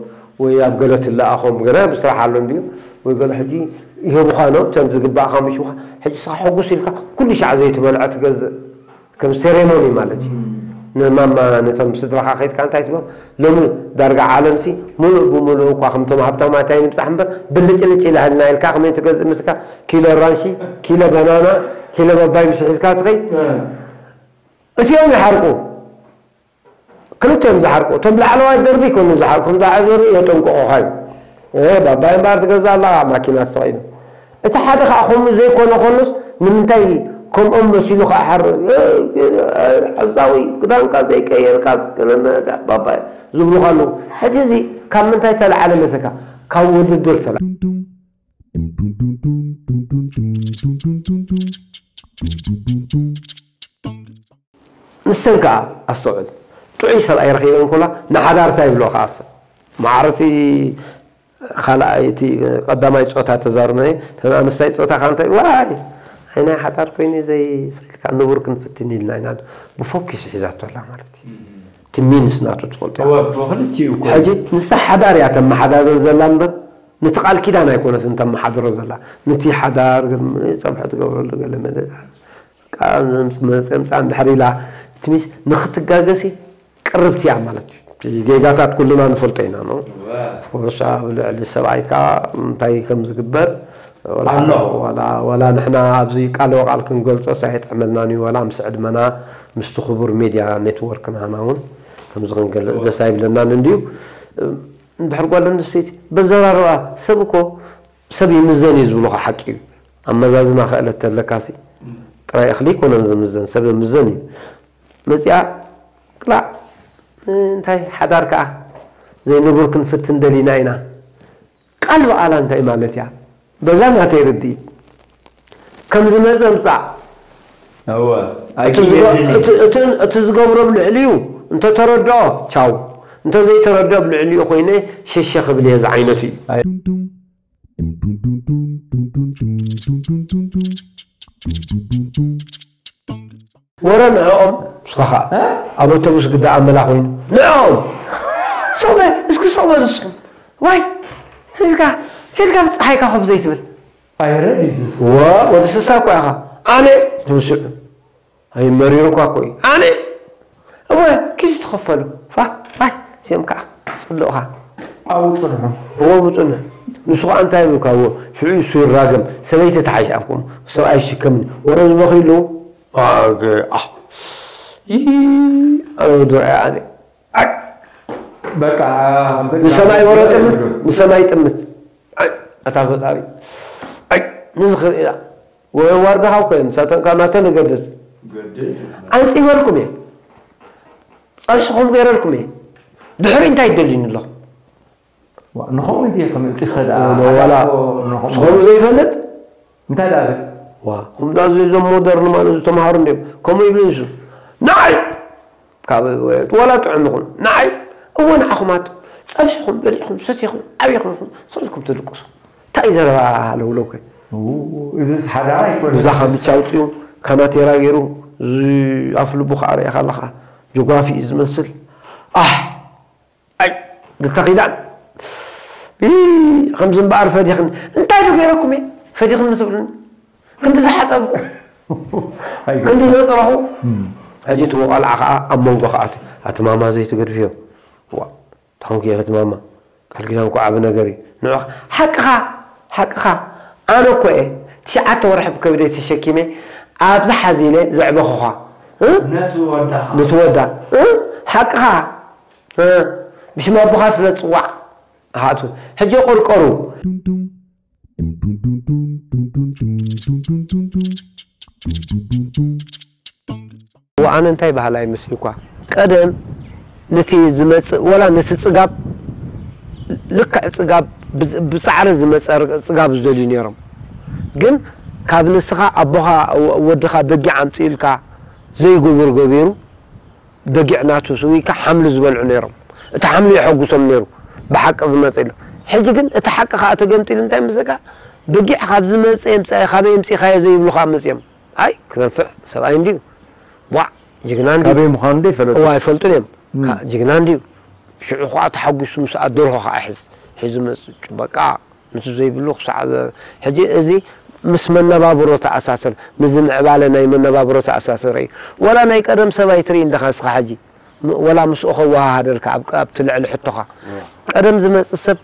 ወይ ኣብ ገለ ትለኣኾም ገለ ስራሕ ኣሎ እንድዩ። ወይ ገለ ሕጂ ይህቡኻ ኖ፣ እተን ዝግባእኻ ምሽ ምዃ-፣ ሕጂ ስኻ ሕጉስ ኢልካ ኩሉ ሻዕ ዘይትበልዖ ትገዝእ። ከም ሴሬሞኒ ማለት እዩ። እም። ንማማ፣ ነቶም ስድራኻ ከይድካ እንታይ ትብሎም? ሎሚ ዳርጋ ዓለምሲ ሙሉእ ብሙሉእ እኳ ከምቶም ሃብታማት ኣይንብጻሕ እምበር፣ ብልጭልጭ ኢላህልና ኢልካ ከመይ ትገዝእ ምስካ? ኪሎ ኣራንሺ፣ ኪሎ ባናና፣ ኪሎ ባባይ ምስ ሒዝካ ትኸይድ። እ። እቲኦም ይሓርቁ። ክልተ እዮም ዝሓርቁ። እቶም ላዕለዋይ ደርቢ ይኮኑ ዝሓርቁ፣ እቶም ታሕተዋይ ደርቢ የጠንቅቑኻ እዩ። እ፣ ባባይ እምበኣር ትገዝእ ኣለኻ፣ ማኪና ተሰቒሉ። እቲ ሓደ ኸዓ ከምኡ ዘይኮነ ኮኑስ፣ ንምንታይ ከምኦም መሲሉ ኸዓ ሓር-፣ እ፣ እ፣ ሓሳዊ፣ ክዳንካ ዘይቀየርካስ፣ ክለመደ፣ ባባይ ዝብሉኻ ኣለዉ። ሕጂ እዚ ካብ ምንታይ ተለዓለ መሰካ? ካብ ውድድር ተለዓለ። ሰን ከዓ ኣስተውዕል፣ ጥዑይ ሰብኣይ ረኺበን ኮላ ንሓዳር እንታይ ይብሎ ከዓ ሰብ ማዕረቲ ካልኣይ እቲ ቀዳማይ ጾታ ተዛርበ ተን ኣንስታይ ጾታ ካንተ ዋይ ኣይናይ ሓዳር ኮይኑ ዘይ ስልካ ንቡር ክንፍትን ኢልና ኢና ብፎኪስ ሒዛቶ ኣላ ማለት እዩ። እቲ ሚንስ ናቱ ትፈልጦ እያ። ሕጂ ንሳ ሓዳር እያ ተመሓዳድር ዘላ እምበር ነቲ ቃል ኪዳን ኣይኮነትን ተመሓድሮ ዘላ። ነቲ ሓዳር ጸብሒ ትገብረሉ ገለ መለ መፅምፃ እንድሕር ኢላ እቲ ሚስ ንክትጋገሲ ቅርብቲ እያ ማለት እዩ። ጌጋታት ኩልና ንፈልጦ ኢና ነው። ፎርሳ ኣብ ልዕሊ ሰብኣይ ከዓ እንታይ ከም ዝግበር ዋላ ንሕና ኣብዚ ቃለ ወቃል ክንገልፆ ሳይጠዕመልናን እዩ ዋላ ምስ ዕድመና ምስቲ ክቡር ሜድያ ኔትወርክ ናና እውን ከምዚ ክንገልፅ ደስ ኣይብለናን እንድዩ። እንድሕር ጓል ኣንስተይቲ በዘራርባ ሰብ እኮ ሰብ ይምዘን እዩ ዝብሉካ ሓቂ እዩ። ኣመዛዝና ክእለት ተለካሲ ጥራይ እኽሊ ይኮነን ዝምዘን ሰብ ይምዘን እዩ። መፅኣ ቅላዕ እንታይ ሓዳር ከዓ ዘይንቡር ክንፍትን ደሊና ኢና። ቃል በዓላ እንታይ ማለት እያ? በዛ ናተይ ርድኢት ከም ዝመፀ ምፃእ። እወ፣ እቲ ዝገ- ኣይክየድን እዩ። እቲ- እቲ- እቲ ዝገብሮ ኣብ ልዕሊኡ እንተተረድኦ ቻው፣ እንተዘይተረድኦ ኣብ ልዕሊኡ ኮይነ ሸሸ ክብል እየ ዝዓይነቱ እዩ። ኣይ- ወረ ንዕኦም ንስኻ ኸዓ ኣብ ኣውቶቡስ ግዳ ኣመላ ኮይኑ ንዕኦም ሰበ እስኪ ሰበ ንስኹም ዋይ ሄድካ ሄድካ ብፀሓይካ ኮፍ ዘይትብል ኣይረድ እዩ ዝስ ዋ ወዲ ስሳ እኮ ኢኻ ኣነ ትብስዑ ኣይመሪሩ እኳ እኮ እዩ ኣነ እወ ኪዱ ትኸፈሉ ፋ ዋይ እዚኦም ከዓ ፅልኡኻ ኣብኡ ፅንሑ እዎ ብፅንሑ ንሱ ከዓ እንታይ ይብልካ እዎ ሽዑ እሱ ይራገም ሰበይቲ ተሓይሽ ኣብኩም ሰብኣይ ይሽከምኒ ወረ ዝበኺሉ ኣገ ኣህ ይይ ኣነ ወዲ ርኣያ ኣነ ኣይ በቃ ንሰማይ ወረ ጥምት ንሰማይ ጥምት ኣይ ኣታ ፈጣሪ ኣይ ንዝኽእል ኢና ወ- ዋርድኻ እኮ እዮም ንሳቶም ካብ ናተ ንገድል ኣንፂበልኩም እየ ፀብሕኹም ገይረልኩም እየ ድሕሪ እንታይ ይደልዩኒ ኣለኹም ዋ፣ ንኸምኡ እንድየ ከምፅእ ይኽእል። ኖ፣ ኖ፣ ሓደ ዋላ ኣቦ ንኸምኡ። ዝኸምኡ ዘይፈልጥ? እንታይ ደኣ ብል? ዋ፣ ከምዛ እዚ እዞም ሞደርን ማለት ዝተምሃሩ እንድዮም። ከምኡ ይብሉ ንሱ። ንዓይ! ካብ ወላ ጥዑም ይኹን። ንዓይ! እወ ንዓኹም ኣቱ። ጸኒሕኩም፣ በሊዕኩም፣ ሰቲኹም፣ ዓቢኹም ኢኹም። ስቕ ኢልኩም ትድቅሱ። እንታይ እዩ ዘረባ ሃለውለው ከ? ኡ፣ እዝስ ሓዳር ኣይኮነን። እዛ እዝስ ካምቻ ኣውጺኡ፣ ካናቴራ ገይሩ፣ እዚ ኣፍ ልቡ ከኣ ርኢኻ ኣለኻ። ጆግራፊ እዩ ዝመስል። ኣሕ! ኣይ፣ ንተኺዳን። ይ፣ ከምዚ እምበኣር ፈዲኽኒ። እንታይ ዶ ገይረኩም እየ? ፈዲኽኒ ትብሉኒ? ክንዲ ዝሓጸብኩ፣ ኣይገርም። ክንዲ ዘጽረኹ። እም። ሕጂ እቲ ወቓልዓ ከኣ ኣብ መንጎ ከኣ ኣቲ፣ ኣቲ ማማ ዘይትገድፍዮ። ዋ፣ ተኾንኩ እየ፣ ኣቲ ማማ። ቃል ኪዳን እኮ ዓቢ ነገር እዩ። ንዑ፣ ሓቅኻ፣ ሓቅኻ። ኣነ እኮ እየ፣ ትሽዓተ ወርሒ ብከብደይ ተሸኪመ፣ ኣብዚ ሓዚለ ዘዕበኹኻ። እ? ነቲ ወዳኻ። ነቲ ወዳ። እ? ሓቅኻ። እ፣ ብሽም ኣቦኻ ስለ ትጽዋዕ ሃቱ ሕጂ ቆርቆሩ። ዋኣነ እንታይ ባህላ ይመስልኳ ቀደም ነቲ ዝመጽእ ወላ ነቲ ጽጋብ ልክዕ ጽጋብ ብዝ- ብጻዕሪ ዝመጸ ር- ጽጋብ ዝደልዩ ነይሮም ግን ካብ ንስኻ ኣቦኻ ወ- ወድኻ በጊዕ ኣምጽእልካ ዘይግቡር ገቢሩ በጊዕ ናቱ ስዊካ ሓምሊ ዝበልዑ ነይሮም። እቲ ሓምሊ የሐጉሶም ነይሩ ብሓቂ ዝመፀ ኢሉ። ሕጂ ግን እቲ ሓቂ ከዓ ተገምጢሉ እንታይ ምስለካ በጊዕ ካብ ዝመፀ የምፃ ካበይ የምፂኻዮ ዘይብሉ ከዓ መፅኦም። ኣይ ክነፍዕ ሰብኣይ እንድዩ ዋዕ ጅግና እንድዩ። ካበይ ምዃኑ እንደ ይፈለጡ። እዋ ኣይፈልጡን እዮም። እም። ካ- ጅግና እንድዩ ሽዑ ከዓ ተሓጒሱ ምስ ኣደርሆ ከዓ ሕዝ ሒዙ መፅ በቃ። ንሱ ዘይብሉ ክሳዕ ዘ- ሕጂ እዚ ምስ መነባብሮ ተኣሳስር፣ ምስ ዝምዕባለ ናይ መነባብሮ ተኣሳስር እዩ። ወላ ናይ ቀደም ሰብ ኣይትርኢ እንዲኻ እስኻ ሕጂ፣ ም- ወላ ምስኡ ከወሃሃደልካ ኣብ ቅ- ኣብቲ ልዕሊ ሕቶኻ። ቀደም ዝመጽእ ሰብ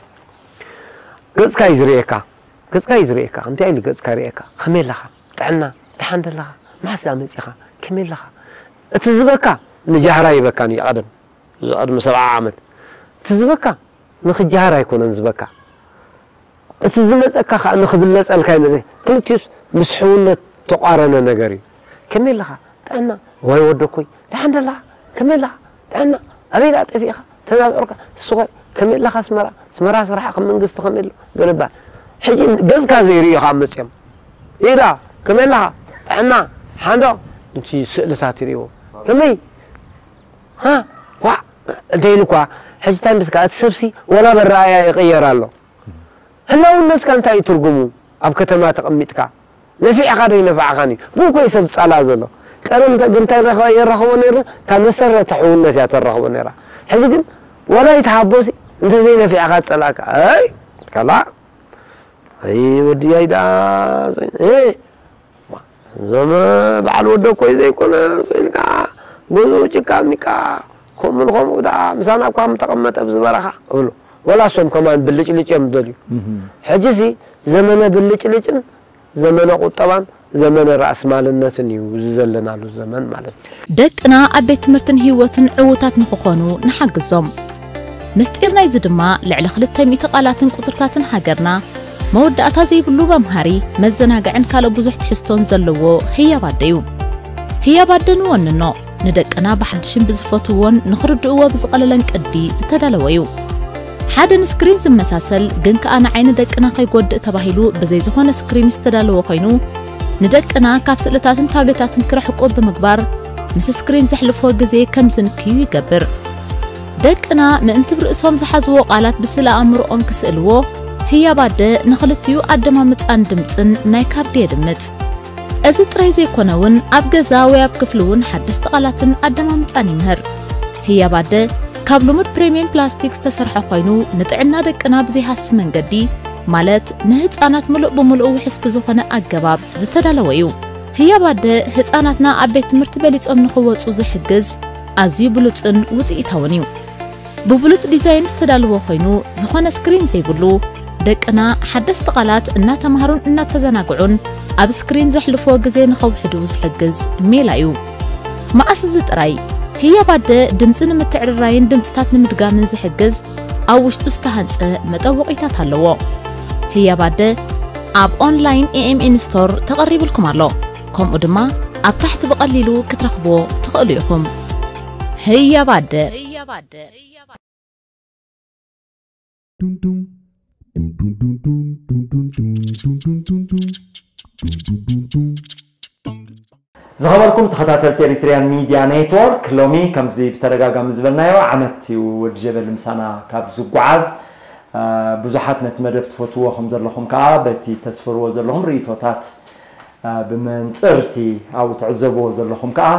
ገጽካ እዩ ዝርእየካ፣ ገጽካ እዩ ዝርእየካ፣ ከምቲ ኢሉ ገጽካ ይርእየካ። ከመይ ኣለኻ? ጥዕና? ደሓን ደለኻ? መዓስ ደኣ መጺኻ? ከመይ ኣለኻ? እቲ ዝበካ ንጃህራ ይበካን እዩ ቀደም፣ እዚ ቅድሚ ሰብዓ ዓመት። እቲ ዝበካ ንኽጃሃር ኣይኮነን ዝበካ። እቲ ዝመፀካ ከዓ ንኽብለፀልካ እዩ መፀ። ክልቲኡስ ምስ ሕውነት ተቋረነ ነገር እዩ። ከመይ ኣለኻ? ጥዕና? ዋይ ወደኮይ፣ ደሓን ደለኻ? ከመይ ኣለኻ? ጥዕና? ኣበይ ደኣ ጠፊእኻ? ተዛብዑርካ? ስስኾይ፣ ከመይ ኣለኻ ኣስመራ? ኣስመራ ስራሕ ከም መንግስቲ ከመይ ኣሎ? ገለ ይበሃል። ሕጂ ገፅካ ዘይርእዩ ከዓ መፅኦም። ኢዳ፣ ከመይ ኣለኻ? ጥዕና? ሓንዶ? እቲ ስእልታት ይርእይዎ። ከመይ? ሃ ዋዕ እንተ ኢሉ እኳ፣ ሕጂ እንታይ ምስካ እቲ ሰብሲ ወላ በረኣያ ይቕየር ኣሎ። ህላውነትካ እንታይ እዩ ትርጉሙ? ኣብ ከተማ ተቐሚጥካ ነፊዕካ ዶ ይነፍዓኻን እዩ? ብኡ እኮ እዩ ሰብ ጻላ ዘሎ። ቀደም እንተ- ግን እንታይ ረኸ- የራኽቦ ነይሩ? እታ መሰረተ ሕውነት እያ ተራኽቦ ነይራ። ሕዚ ግን ወላ ይትሓቦሲ እንተ ዘይነፊዕካ ጸላእካ ኣይ ከላ ኣይ ወድያይ ደኣ እዞም በዓል ወደ ኮይ ዘይኮነ ኢልካ ገዝኡ ጭቃ ሚቃ ከምኡ ንከምኡ ደኣ ምሳና እኳ ምተቐመጠ ኣብዚ በረኻ እብሉ። ወላ እሶም ከማን ብልጭልጭ እዮም ዝደልዩ። ሕጂሲ ዘመነ ብልጭልጭን ዘመነ ቁጠባን ዘመነ ራእስማልነትን እዩ እዚ ዘለናሉ ዘመን ማለት እዩ። ደቅና ኣብ ቤት ትምህርትን ህይወትን ዕዉታት ንኽኾኑ ንሓግዞም። ምስጢር ናይዚ ድማ ልዕሊ ክልተ ሚእቲ ቃላትን ቁጽርታትን ሃገርና መወዳእታ ዘይብሉ መምሃሪ፣ መዘናግዕን ካልእ ብዙሕ ትሕዝቶን ዘለዎ ህያብ ኣደ እዩ። ህያብ ኣደ ንወንኖ፣ ንደቅና ብሓድሽን ብዝፈትውዎን ንኽርድእዎ ብዝቐለለን ቅዲ ዝተዳለወ እዩ። ሓደ ንስክሪን ዝመሳሰል ግን ከኣ ንዓይኒ ደቅና ከይጎድእ ተባሂሉ ብዘይ ዝኾነ ስክሪን ዝተዳለወ ኮይኑ፣ ንደቅና ካብ ስእልታትን ታብሌታትን ክርሕቁ ብምግባር ምስ ስክሪን ዘሕልፍዎ ግዜ ከም ዝንክዩ ይገብር። ደቅና ምእንቲ ብርእሶም ዝሓዝዎ ቃላት ብስእለ ኣእምሮኦም ክስእልዎ ህያብ ኣደ ንኽልቲኡ ኣደማምጻን ድምጽን ናይ ካርድ የድምጽ። እዚ ጥራይ ዘይኮነ እውን ኣብ ገዛ ወይ ኣብ ክፍሊ እውን ሓደስቲ ቃላትን ኣደማምጻን ይምህር። ህያብ ኣደ ካብ ልሙድ ፕሪምየም ፕላስቲክ ዝተሰርሐ ኮይኑ ንጥዕና ደቅና ብዘይሃሲ መንገዲ ማለት ንህፃናት ምሉእ ብምሉእ ውሕስ ብዝኾነ ኣገባብ ዝተዳለወ እዩ። ህያብ ኣደ ህፃናትና ኣብ ቤት ትምህርቲ በሊፆም ንኽወፁ ዝሕግዝ ኣዝዩ ብሉፅን ውፅኢታውን እዩ። ብብሉፅ ዲዛይን ዝተዳለወ ኮይኑ ዝኾነ ስክሪን ዘይብሉ ደቅና ሓደስቲ ቃላት እናተምሃሩን እናተዘናግዑን ኣብ ስክሪን ዘሕልፍዎ ግዜ ንኸውሕዱ ዝሕግዝ ሜላ እዩ። መዓስ እዚ ጥራይ ህያብ ኣደ ድምፂ ንምትዕርራይን ድምፅታት ንምድጋምን ዝሕግዝ ኣብ ውሽጡ ዝተሃንፀ መጠወቒታት ኣለዎ። ህያብ ኣደ ኣብ ኦንላይን ኤኤምኤን ስቶር ተቐሪብልኩም ኣሎ። ከምኡ ድማ ኣብ ታሕቲ ብቐሊሉ ክትረኽብዎ ትኽእሉ ኢኹም። ህያብ ኣደ ዝኸበርኩም ተኸታተልቲ ኤሪትሪያን ሚድያ ኔትወርክ፣ ሎሚ ከምዚ ብተደጋጋሚ ዝበልናዮ ዓመት እዩ ወዲ ጀበሊ ምሳና ካብ ዝጓዓዝ። ብዙሓት ነቲ መደብ ትፈትዎ ከም ዘለኹም ከዓ በቲ ተስፍርዎ ዘለኹም ርእይቶታት ብመንፅር እቲ ኣብኡ ትዕዘብዎ ዘለኹም ከዓ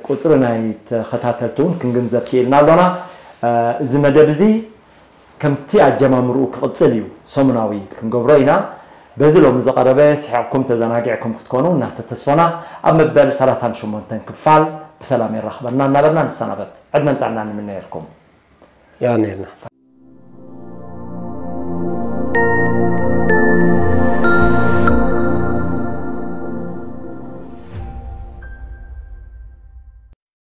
ቁፅሪ ናይ ተኸታተልቲ እውን ክንግንዘብ ክኢልና ኣሎና። እዚ መደብ እዚ ከምቲ ኣጀማምርኡ ክቕፅል እዩ። ሰሙናዊ ክንገብሮ ኢና። በዚ ሎሚ ዝቐረበ ስሒቕኩም ተዘናጊዕኩም ክትኮኑ እናተተስፎና ኣብ መበል ሰላሳን ሸሞንተን ክፋል ብሰላም የራኽበና እናበልና ንሰናበት። ዕድመን ጥዕናን ንምነየልኩም። የቐንየልና።